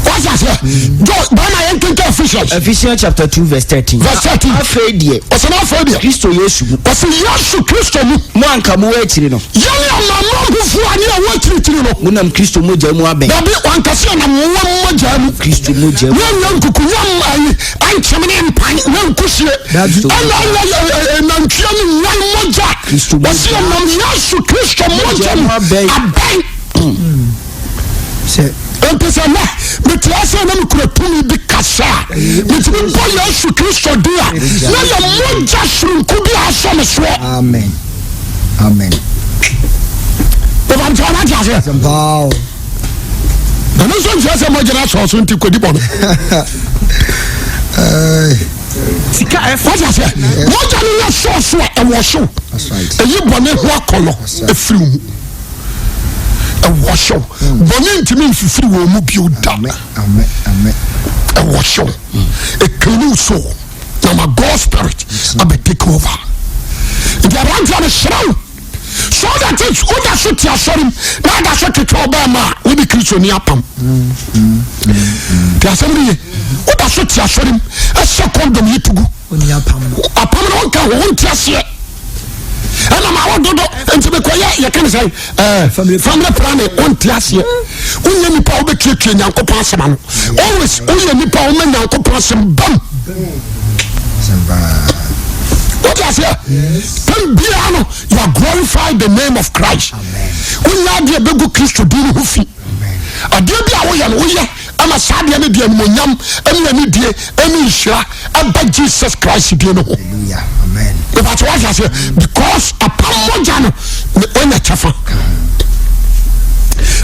Wate aseɛ? Jɔ bɛrima yɛn kenkan Ephesians. Ephesians chapter 2 verse 13. Verse 13. Afei deɛ. Ɔsɛ na afei deɛ. Kristo Yesu mu. Ɔsɛ Yesu Kristo mu. Mo anka mo wɔ akyiri no. Yɛn amanaman mufoɔ a ne yɛwɔ akyirikyiri no. Mo nam Kristo mogya mu abɛn. Dabi wankasa yɛnam wɔn mogya mu. Kristo mogya mu. Yɛn nyɛ nkuku yɛn ayi ankyɛm ne mpan ne nkusie. Ɛna ɛna nantwie ne nwan mogya. Kristo mogya. Ɔsɛ yɛnam Yesu Kristo mogya mu abɛn. Sɛ. Enti sɛ nnɛ mete ase na mekura tumi bi kasa a, metumi bɔ Yesu Kristo din a, na yɛ mogya soronko bi a asɔ me soɔ. Amen. Amen. Bɛbamkyɛ ɔno ate aseɛ. Sɛmpaa o. Ɛno nso nkyerɛ sɛ mogya no asɔ so nti kɔdi bɔne. Sika F. Wate aseɛ? Mogya no yɛ sɔɔ so a ɛwɔ hyew. Ɛyi bɔne ho akɔnnɔ ɛfiri mu. Ɛwɔ hyew. Bɔne ntumi mfifiri wɔn mu bio da. Ɛwɔ hyew. Ɛclean wo soul. Na ma God spirit abɛ take over. Nti aberanteɛ no hyerɛ wo. So that it woda so te asɔre mu na ada so twetwe ɔbaa ma a wode Kristo ni apam. Te asɛm no ye. Woda so te asɔre mu ɛhyɛ kɔndɔm yi tugu. Apam no wonka ho wonte aseɛ. Ɛna ma wo dodo nti mekɔyɛ yɛka ne sɛ ɛɛ family planning wonte aseɛ. Wonyɛ nipa a wobɛtuatua Nyankopɔn asɛm ano. Always woyɛ nipa a woma Nyankopɔn asɛm bam. Wote aseɛ? Tɛm biara no you are glorify the name of Christ. Wonyɛ adeɛ bɛgu Kristo din no ho fi. Adeɛ bi a woyɛ no woyɛ ama saa adeɛ no de animonyam ne anidie ne nhyira ɛba Jesus Christ din no ho. Ìbàtí wọ́n ti aseɛ because apam mogya no wonya kyɛfa.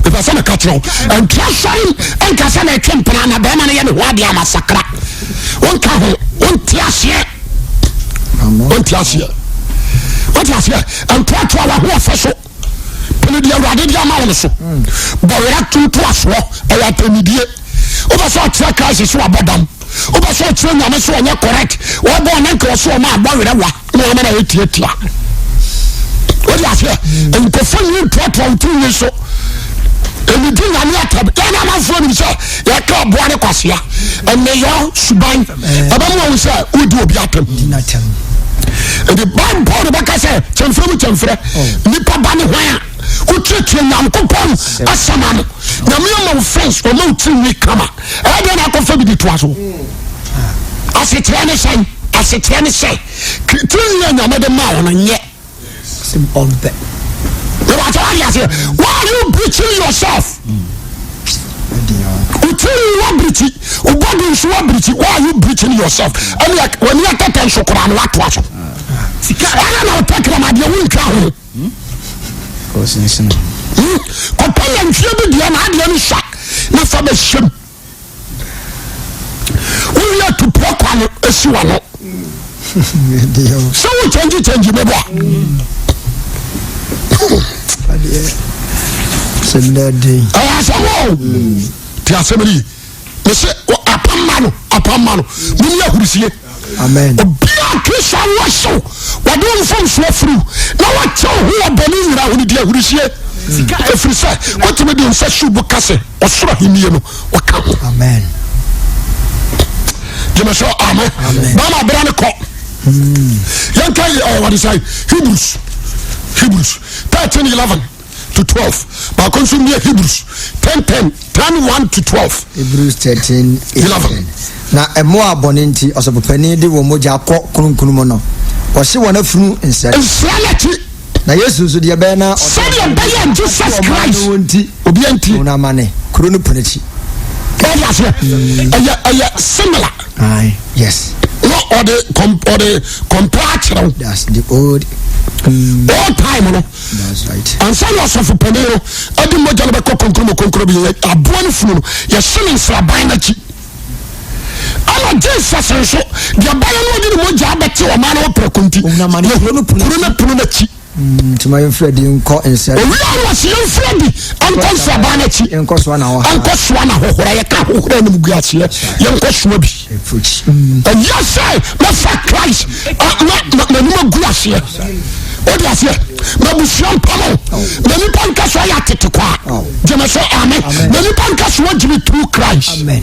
Ìbà sɛ meka kyerɛ wo ntra sɔre nka sɛ na ɛtwe mpena na bɛrima no yɛ ne ho adeɛ ama sakra. Wonka ho wonte aseɛ wonte aseɛ wote aseɛ ntoatoa w'ahoɔfɛ so pene deɛ awurade de ama wo no so bɔ werɛ tontoasoɔ ɛyɛ atɛnidie wobɛ sɛ ɔkyerɛ Christ so abɔ dam wobɛ sɛ ɔkyerɛ nyame so ɔnyɛ correct wɔbɔ ɔne nka ɔso ɔma abɔ werɛ wa na ɔma na ɛtiatia wode aseɛ nkɔfa nwi ntoatoa wo tiri nwi so ɛnidi nyame atam yɛne amanfoɔ nim sɛ yɛka ɔboa ne kwasea ɛneyɔ suban ɛbɛma wɔn sɛ wodi obi atam. Nti Bible Paul bɛka sɛ kyɛmfrɛ mu kyɛmfrɛ oh. nipa ba ne hwan a wotuatua Nyankopɔn asɛm ano. Nyame ama wo fence ɔma wo tiri nwi kama. Ɛyɛ deɛ na akɔfa bi de toa so. Asekyerɛ ne sɛn? Asekyerɛ ne sɛ tiri nwi a Nyame de ma wo no nyɛ. Ìwà wà di Why are you breaching yourself? Wotiri wa birikyi, wo body nso wa birikyi. Why are you breaching yourself? Ɛni wani atɛtɛ nso koraa no watoa so. Ɛna na ɔtɛ kramadeɛ wo ntwa ho. Kɔpɛ nantwie bi deɛ na adeɛ no sua na fa bɛ hyɛm. Wowie atupɔ kwa no esi wano. Sɛ wo kyɛngye kyɛngye mɛbɔ a. Ɛyɛ asɛm o. Ti asɛm no yi. Mese apam ma no apam ma no. Muni ahurisie. Amen. Obiara Kristo awo ahyew wɔde wo mfomsoɔ afiri na wakyɛ wo ho wɔ bɔne nyinaa ho no di ahurisie. Ɛfiri sɛ wotumi de nsa si bo ka sɛ ɔsoro ahennie no wɔka ho. Amen. Gyeme sɛ amen. Bama bra no kɔ. Yɛnka wɔde sɛ Hebrews Hebrews 13 11 to 12. Baako nso mmie Hebrews 10 10 10 1 to 12. Hebrews 13 11. Na mmoa a bɔne nti ɔsɔfopanin de wɔn mogya kɔ kronkron mu no, wɔhye wɔn afunu nsra. Nsra no akyi. Na Yesu nso deɛ ɛbɛyɛ na sɛdeɛ ɛbɛyɛ Jesus Christ wɔn nti obi nti wɔn amane kuro no pono akyi. Wɔde aseɛ ɛyɛ ɛyɛ similar. Aye, yes. Na ɔde ɔde compare akyerɛ wo. That's the old. Old time no. That's right. Ansa na ɔsɔfo panin no ɛde mogya no bɛkɔ kronkron mu kronkron bi yɛ aboa no funu no yɛhyɛ ne nsraban n'akyi. Ɛna Jesus nso deɛ ɛbɛyɛ no ɔde ne mogya abɛte ɔman no ho prɛko nti kuro no pono n'akyi. Nti ma yɛmfiri adi nkɔ nsra. Owia no ɔsi yɛmfiri adi nkɔ nsraban n'akyi. Nkɔ soa na ahohora. Nkɔ soa na ahohora yɛka ahohora anim gu aseɛ yɛnkɔ soa bi. Ɛyɛ sɛ mɛfa Christ na m'anim agu aseɛ. Wode aseɛ mabusua mpam o na nipa nka so ayɛ atete kwa gyeme so amen na nipa nka so wagyimi through Christ. Amen.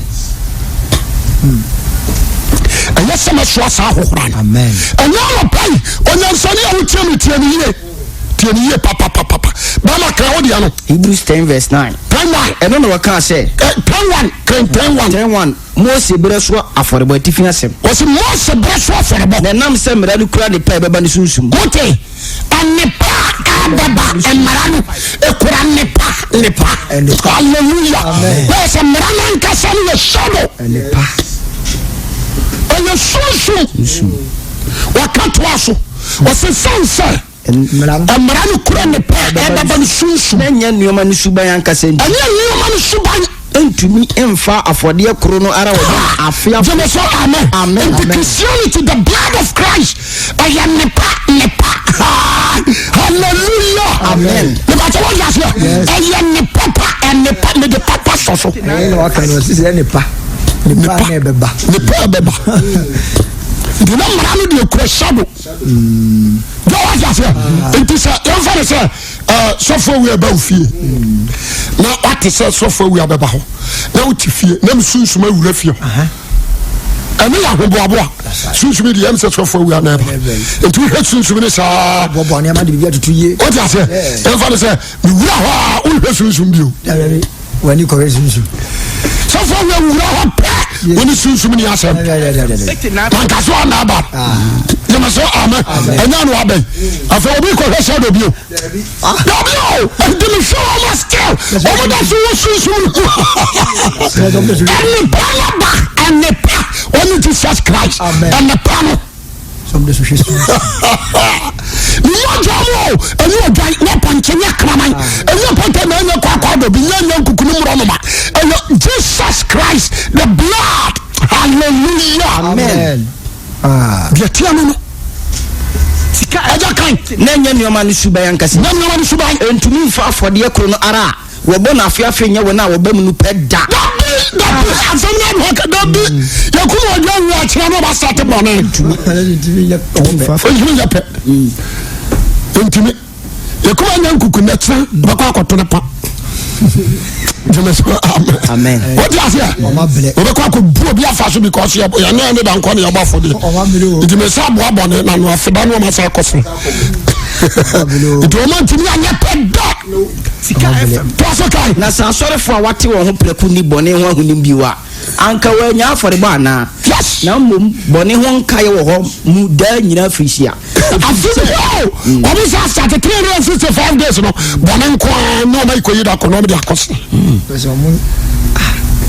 Ɛyɛ sɛ mɛsoa saa ahohora no. Ɛnyɛ anɔpa yi onyansani a wotie me tie me yie tie me yie papapapapa bɛma kan wo deɛ no. Hebrews 10 verse 9. 10 1. Ɛno na wɔkaa sɛ. 10 1 kan 10 1. 10 1 Mose berɛ so afɔrebɔ atifi asɛm. Wɔsi Mose berɛ so afɔrebɔ. Na ɛnam sɛ mmara no kura nnepa a ɛbɛba no sunsum. Wote? Nnepa a ɛbɛba, mmara no ekura nnepa, nnepa. Hallelujah. Na yɛ sɛ mmara no ankasa no yɛ shadow. Nnepa. Ɛyɛ sunsum. Wɔka toa so. Wɔsi sɛn sɛ. Mmara no. Mmara no kura nnepa a ɛbɛba no sunsum. Na ɛnyɛ nneɛma no suban ankasa nti. Ɛnyɛ nneɛma no suban. Ntumi mfa afɔdeɛ koro no ara wɔde no afe afe. Gyeme so amen. Amen. Nti Christianity the blood of Christ ɛyɛ nepa nepa. Hallelujah. Amen. Nipa sɛ wɔn aseɛ ɛyɛ nepa pa ɛnepa ne de papa sɔ so. Ɛyɛ na waka no sisi ɛnepa nepa na ɛbɛba. Nepa ɛbɛba. Nti na mmara no deɛ kura shadow. Jọ wá ti aseɛ. Nti sɛ yɛn fa ne sɛ sɔfo awi ɛba ofie na wate sɛ sɔfo awi abɛba hɔ na wote fie na sunsum awura fie hɔ. Ɛne yɛ ahoboaboa sunsum deɛ ɛm sɛ sɔfo awi ana ɛba. Nti wohwɛ sunsum ne saa. Boaboa nneɛma de biribi atutu yie. Wote aseɛ yɛn fa ne sɛ mewura hɔ a wohwɛ sunsum bio. W'ani kɔhwɛ sunsum. Sɔfo awi awura hɔ pɛ wɔne sunsum ni asɛm. Manka so ana aba. Yɛmɛ sɛ amen. Ɛnyɛ ano abɛn. Afei obi kɔhwɛ sɛ dɔ bio. Dabi o, ɛnti mi hwɛ wɔn still. Wɔn da so wɔ sunsum no mu. Ɛnipa no ba, ɛnipa wɔne Jesus Christ. Ɛnipa no. Ne mogya mu o, ɛnyɛ odwan, nyɛ pɔnkye, nyɛ kraman, ɛnyɛ pɔtɛ na ɛnyɛ kwakwa adɔbi, nyɛ nyɛ nkuku ne mmorɔnoma. Ɛyɛ Jesus Christ, the blood. Hallelujah. Amen. Deɛ tia no no. Sika Ɛgya kan. Na ɛnyɛ nneɛma no suban ankasa. Nyɛ nneɛma no suban. Ɛntumi mfa afɔdeɛ koro no ara a wɔbɔ no afe afe nyɛ wɔn a wɔba mu no pɛ da. Dabi, dabi, asɛm no abɔ ka dabi. Yɛkum ɔdwa wu akyerɛ no ɔba sate bɔne. Ntumi Ntumi nyɛ pɛ. Ntumi. Yɛkum anya nkuku na kyerɛ bɛkɔ akɔto no pa. Gyeme so amen. Wote aseɛ? Wobɛkɔ akɔbu obi afa so because yɛne ɛne da nkɔ ne yɛbɔ afɔdeɛ. Nti me sɛ aboa bɔne na no afeda no ɔma sɛ akɔ so. Nti ɔma ntumi anyɛ pɛ da. Toa so kae. Na sɛ asɔrefoɔ a wɔate wɔn ho prɛko nni bɔne ho ahonim bio a, anka wɔannya afɔrebɔ anaa? Yes. Na mmom bɔne ho nkaeɛ wɔ hɔ mu daa nyinaa firi hyia. Afe bi o, wɔn sɛ asate 365 days no bɔne nko ara na wɔn akɔyi da kɔ na wɔn de akɔ so.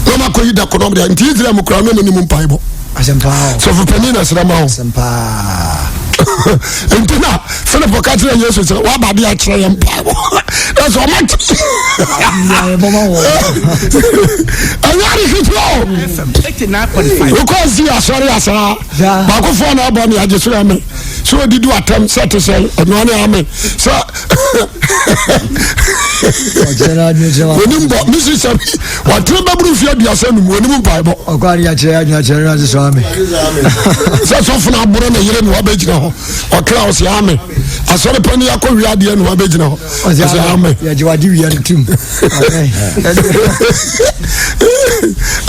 Na wɔn akɔyi da kɔ na wɔn de nti Israel mu kura na wɔn anim mpaebɔ. Sɔfo panyin na srɛ ma o. Nti na Philip ka kyerɛ Yesu sɛ waba de akyerɛ yɛn mpaebɔ. Ɛsɛ wɔn ati. Ɛnyɛ ade ketewa o. Wokɔ si asɔre asaa. Baakofoɔ na ɛbɔ ne agye so ame. Sɛ odidi atɛm sɛ te sɛ ɛnoa ne ame. Sɛ onim bɔ mesi sɛ watene bɛboro mfeɛ 35 onim mpaebɔ. Sɛ sɔfo no aboro ne yere na wabɛgyina hɔ ɔkra ɔsɛ ame. Asɔre pani akɔ wia adeɛ na wabɛgyina hɔ ɔsɛ ame.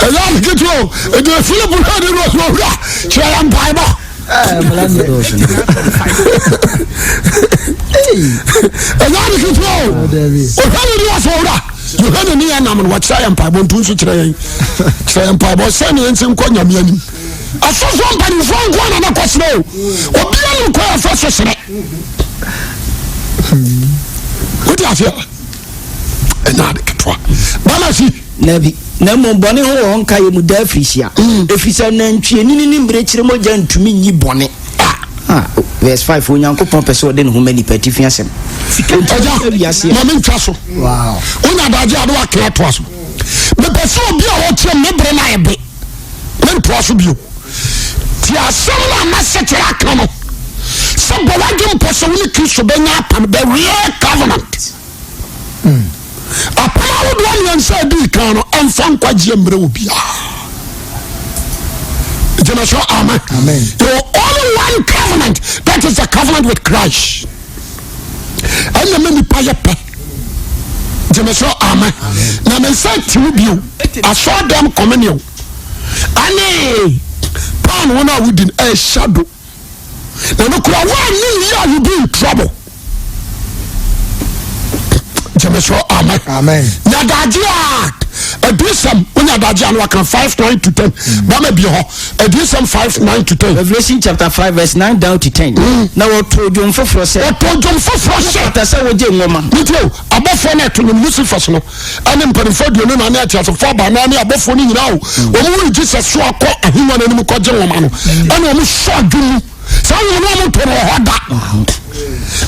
Ɛyɛ ade ketewa o. Ɛdi Philip hwɛ ne wura sɛ owura kyerɛ yɛ mpaebɔ. Ɛyɛ ade ketewa o. Ɔhwɛ ne wura sɛ owura Yohane ne yɛn nam no wɔkyerɛ yɛn mpaebɔ nto nso kyerɛ yɛn kyerɛ yɛn mpaebɔ sɛ ne yɛn nsi nkɔ nyame anim. Asɔfoɔ mpanimfoɔ nko na na kɔsrɛ o. Obiara ne kɔ yɛfɛ so serɛ. Wote aseɛ? Ɛnyɛ ade ketewa. Bama si. Dabi, na mmom bɔne ho wɔ hɔ nkaeɛ mu daa afirihyia, ɛfiri sɛ nantwienini ne mmirekyire mogya ntumi nyi bɔne. Ah, verse 5, Onyankopɔn pɛ sɛ ɔde ne ho ma nnipa atifi asɛm. Agya, ma mentwa so. Wonya adagye a de waka atoa so. Mepɛ sɛ obi a ɔtie me bere no ayɛ be. Mentoa so bio. Ti asɛm no a mɛsekyerɛ aka no sɛ bɔ w'adwene mpɔ sɛ wo ne Kristo bɛnya apam, the real covenant. Apam ahodoɔ mmiɛnsa a ɛdii kan no ɛmfa nkwagyeɛ mmerɛ obiara. Gyeme so amen. Amen. There were only one covenant that is the covenant with Christ. Ɛna ma nipa yɛ pɛ. Gyeme so amen. Na me nsa tiw bio. Asɔre dɛm communion. Ɛne pan wɔn a wodi no ɛyɛ shadow. Na no kura wɔn ne yie a you be in trouble. Gyeme so amen. Amen. Nyadagye a adiyisɛm wonya adagye a na waka 5 9 to 10 bɛma bi hɔ adiyisɛm 5 9 to 10. Revelation chapter 5 verse 9 down to 10. Na wɔtoo dwom foforɔ sɛ. Wɔtoo dwom foforɔ sɛ. Fata sɛ wogye nwoma. Nti o abɔfoɔ no ɛto nwom Lucifer no ɛne mpanimfoɔ 24 ne ateasefoɔ abaanan ne abɔfoɔ no nyinaa o wɔn wuru Jesus so akɔ ahengua no anim kɔgye nwoma no ɛna wɔn sɔ dwom mu. Saa nwoma no wɔn to no wɔ hɔ da.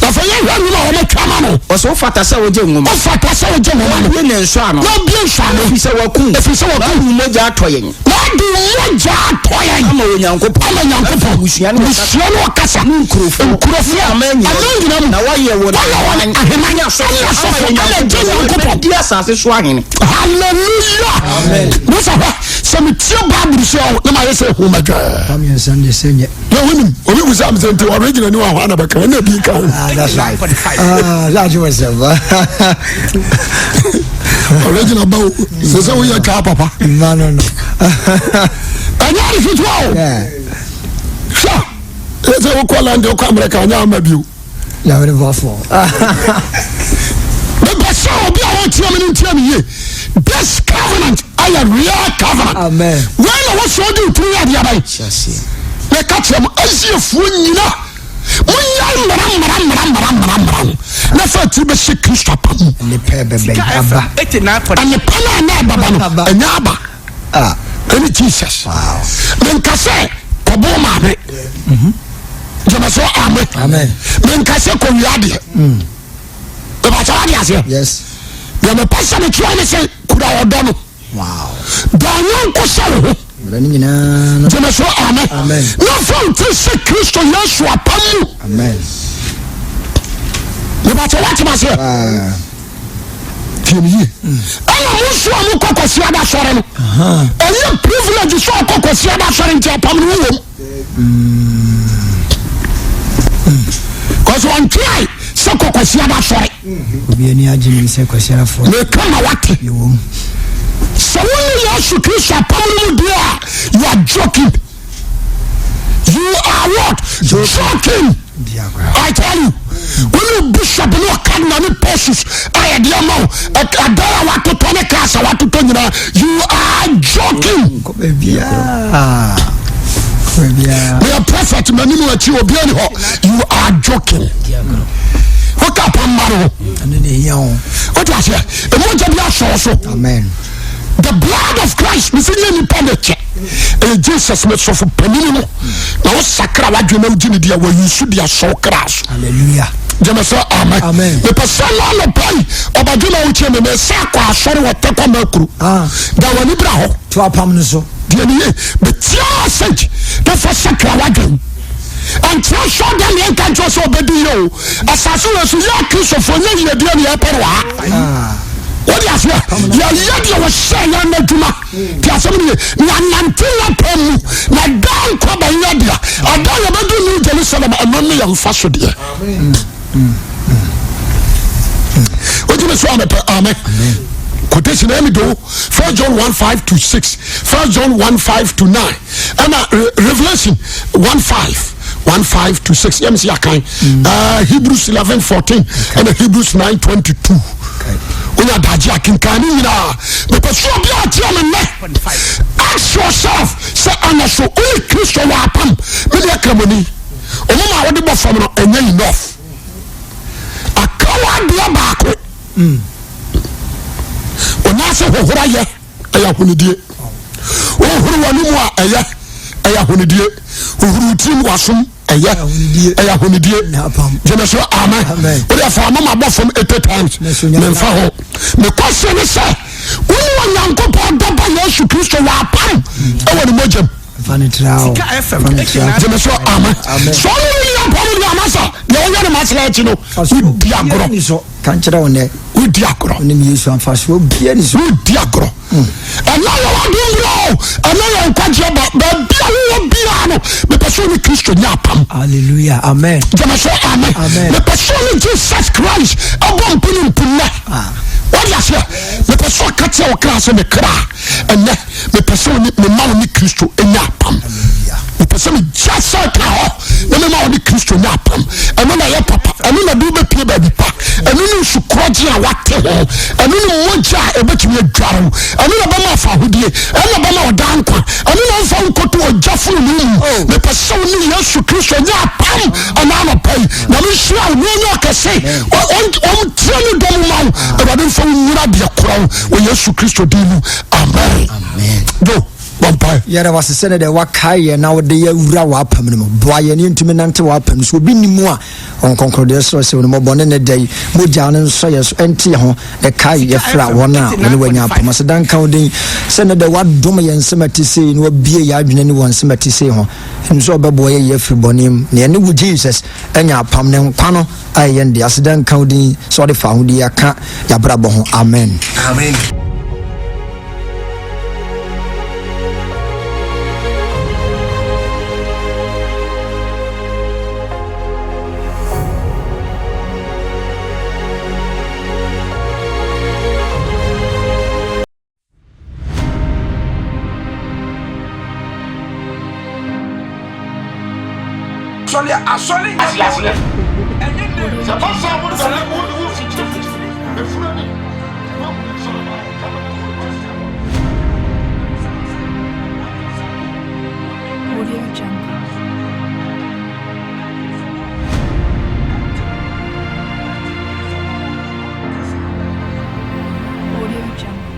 Na sɛ yɛhwɛ nwoma a wɔatwa ama no. Ɔsɛ wofata sɛ wogye nwoma. Wofata sɛ wogye nwoma no. Na wobue ne nsɔano. Na wobue nsɔano. Ɛfiri sɛ wɔaku. Ɛfiri sɛ wɔaku. Na wode wo mogya atɔ yɛn. Na wode wo mogya atɔ yɛn. Ama Onyankopɔn. Ama Onyankopɔn. Mmusua ne Mmusua ne ɔkasa. Ne nkurɔfoɔ. Nkurɔfoɔ. Ne aman nyinaa. Aman nyinaa mu. Na woayɛ wɔn. Woayɛ wɔn ahemman. Ne asɔfoɔ. Ne asɔfoɔ. Ama agya Nyankopɔn. Di asase so ahene. Hallelujah. Amen. Musa hwɛ sɛ metie Bible so a na mayɛ sɛ hu madwaa. Fa mmiɛnsa no deɛ sɛ nyɛ. Na wonim obi busa me sɛ nti original ni wɔ hɔ ana bɛka ɛna bi ka ho. Ah, that's right. Ah, that's what I'm Original ba o sɛ sɛ woyɛ kaa papa. No, no, no. Ɛnyɛ ade ketewa o. Yeah. Hwɛ ɛsɛ wokɔ London wokɔ America anyɛ ama bio. Nyame ne boafo. Mepɛ sɛ obi a ɔretie me no ntie me yie. This covenant ayɛ real covenant. Amen. Wei na wɔsɔ ɔde otiri yɛ adeɛ aban. Meka kyerɛ mo Asiafoɔ nyina monyɛ mmara mmara mmara mmara mmara mmara no na fa tiri bɛhyɛ Kristo apam mu. Nnipa bɛbɛn aba. Nnipa no a na ɛbɛba no ɛnyɛ aba. Ah. Ɛne Jesus. Menka sɛ kɔbɔ maame. Gyeme so amen. Menka sɛ kɔwia adeɛ. Mebakyɛ wade aseɛ. Yes. Deɛ mepɛ sɛ mekyerɛ ne sɛ kura ɔdɔ no. Wow. Dɔ ɔnyɔnko sɛ wo ho. Mmara no nyinaa no. Gyeme so amen. Amen. Na fa wo tiri sɛ Kristo Yesu apam mu. Amen. Mebakyɛ wate aseɛ. Ah. Tie me yie. Ɛna mo nso a mokɔ Kwasiada asɔre no, ɛyɛ privilege sɛ ɔkɔ Kwasiada asɔre nti apam no wowɔ mu. Kɔsɛ ɔntweae. Sɛ kɔ Kwasiada asɔre. Obi ani agye nim sɛ Kwasiadafoɔ. Meka ma wate. Yɛwom. Sɛ wo ne Yesu Kristo apam no mu deɛ a, you are joking. You are what? Joking. I tell you. Wo ne bishop ne ɔkadina ne pastors a yɛde ama wo, adan a watotɔ ne cars a watotɔ nyinaa, you are joking. Kɔ baabiara. Kɔ baabiara. Meyɛ prophet m'anim akyi obiara ni hɔ. You are joking. Woka apam ma no. Ɛno na ehia wo. Wote aseɛ? Mogya bi asɔ so. Amen. The blood of Christ mesi nyɛ nipa na kyɛ. Ɛyɛ Jesus ne sɔfo panyin no. Na wo sakra wadwene na wogye ne di a wɔyi su de asɔ kra so. Hallelujah. Gyeme sɛ amen. Amen. Mepɛ sɛ na anɔpa yi ɔbadwe na wokyɛ me mesa akɔ asɔre wɔ tɛkɔ makuro. Ah. Da w'ani bra hɔ. To apam no so. Deɛ ne ye betia message na fa sakra wadwene. Ɛnkyerɛ sɛ ɔda neɛ nka nkyerɛ sɛ ɔbɛdi yɛ o. Asase wɔ so yɛ akristofoɔ nyɛ yiedie ne yɛpɛ no wɔ ha. Wode aseɛ yɛyɛ deɛ wɔhyɛ yɛn no adwuma. Te asɛm no ye. Na yɛanante n'apam mu na daa nkwa bɛyɛ dea. Ada a yɛbɛdu New Jerusalem ɛno ne yɛn mfa so deɛ. Wogyeme so amepɛ amen. Quotation ɛmi do First John 1 5 to 6 First John 1 5 to 9 ɛna Revelation 1 5 1 5 to 6 yɛm sɛ yɛakan uh, Hebrews 11 14 ɛna Hebrews 9 22 wonya adagye akenkan ne nyinaa mepɛ sɛ obi a ɔteɛ me nnɛ ask yourself sɛ ana so wone Kristo wɔ apam mene akramoni ɔmo ma wode bɔ fam no ɛnyɛ enough aka wɔ adeɛ baako ɔnaase hohora yɛ ɛyɛ ahonidie wohoro w'anomu a ɛyɛ ɛyɛ ahonidie wohoro wo tirim w'asom ɛyɛ ɛyɛ ahonidie gyeme so amen wode afa ama mabɔ fam 80 times memfa ho mekɔ se ne sɛ wone Onyankopɔn dɔba Yesu Kristo wɔ apam ɛwɔ ne mogyam gyeme so amen sɛ ɔne ne nni apam deɛ amasa deɛ woyɛ no masra akyi no wodi agorɔ Ka nkyerɛ wo nnɛ. Wodi agorɔ. Wonim Yesu amfasoɔ biara ni so. Wodi agorɔ. Ɛnna yɛ w'adom berɛ o. Ɛnna yɛ nkwagyeɛ ba. Baabi a wowɔ biara no, mepɛ sɛ ɔne Kristo nya apam. Hallelujah. Amen. Gyeme so amen. Amen. Mepɛ sɛ ɔne Jesus Christ ɛbɔ mpo ne mpo nnɛ. Ah. Wode aseɛ? Mepɛ sɛ ɔka kyerɛ wo kra sɛ me kra ɛnɛ mepɛ sɛ ɔne mema wo ne Kristo nya apam. Mepɛ sɛ megya Satan hɔ na mema wo ne Kristo nya apam. Ɛno na ɛyɛ papa. Ɛno na de wobɛpie baabi pa. Ɛno ne nsukorɔgye a wate ho. Ɛno ne mogya a ɛbɛtumi adware wo. Ɛno na ɛbɛma afa ahodie. Ɛno na ɛbɛma ɔdaa nkwa. Ɛno na ɔmfa wo nkɔto ogya fononoo mu. Oh. Mepɛ sɛ wo ne Yesu Kristo nya apam ɛna anɔpa yi. Nyame nhyira wo na ɔnyɛ ɔkɛse. Ɔntrɛ ne dɔ mu ma wo. Awurade mfa wo nyina deɛ korɔ wo wɔ Yesu Kristo din mu. Amen. Amen. Do bɔ mpae. Yɛda wo ase sɛ ne deɛ woakae yɛn na wode yɛn awura w'apam no mu. Boa yɛn na yɛntumi nante w'apam no so. Obi nni mu a ɔnkɔnkɔn deɛ ɛsrɛ sɛ onimɔbɔ ne ne da yi mogya no nsɔ yɛn so ɛnte yɛn ho na kae yɛ fra wɔn a wɔne wanya apam. Aseda nka wo din sɛ ne deɛ woadom yɛn nsɛm a ɛte sei na wabue yɛn adwene ne wɔn nsɛm a ɛte sei ho. Ɛnim sɛ ɔbɛboa yɛn yi afiri bɔne mu na yɛne wo Jesus anya apam ne nkwa no ayɛ yɛn dea. Aseda nka wo din sɛ ɔde fawohodie aka yɛabrabɔ ho. Amen. Amen. Asɔre aseɛ sɛ basa wo dane wo wo fikyirifikyiri efunu ni. Audio Jungle. Audio Jungle.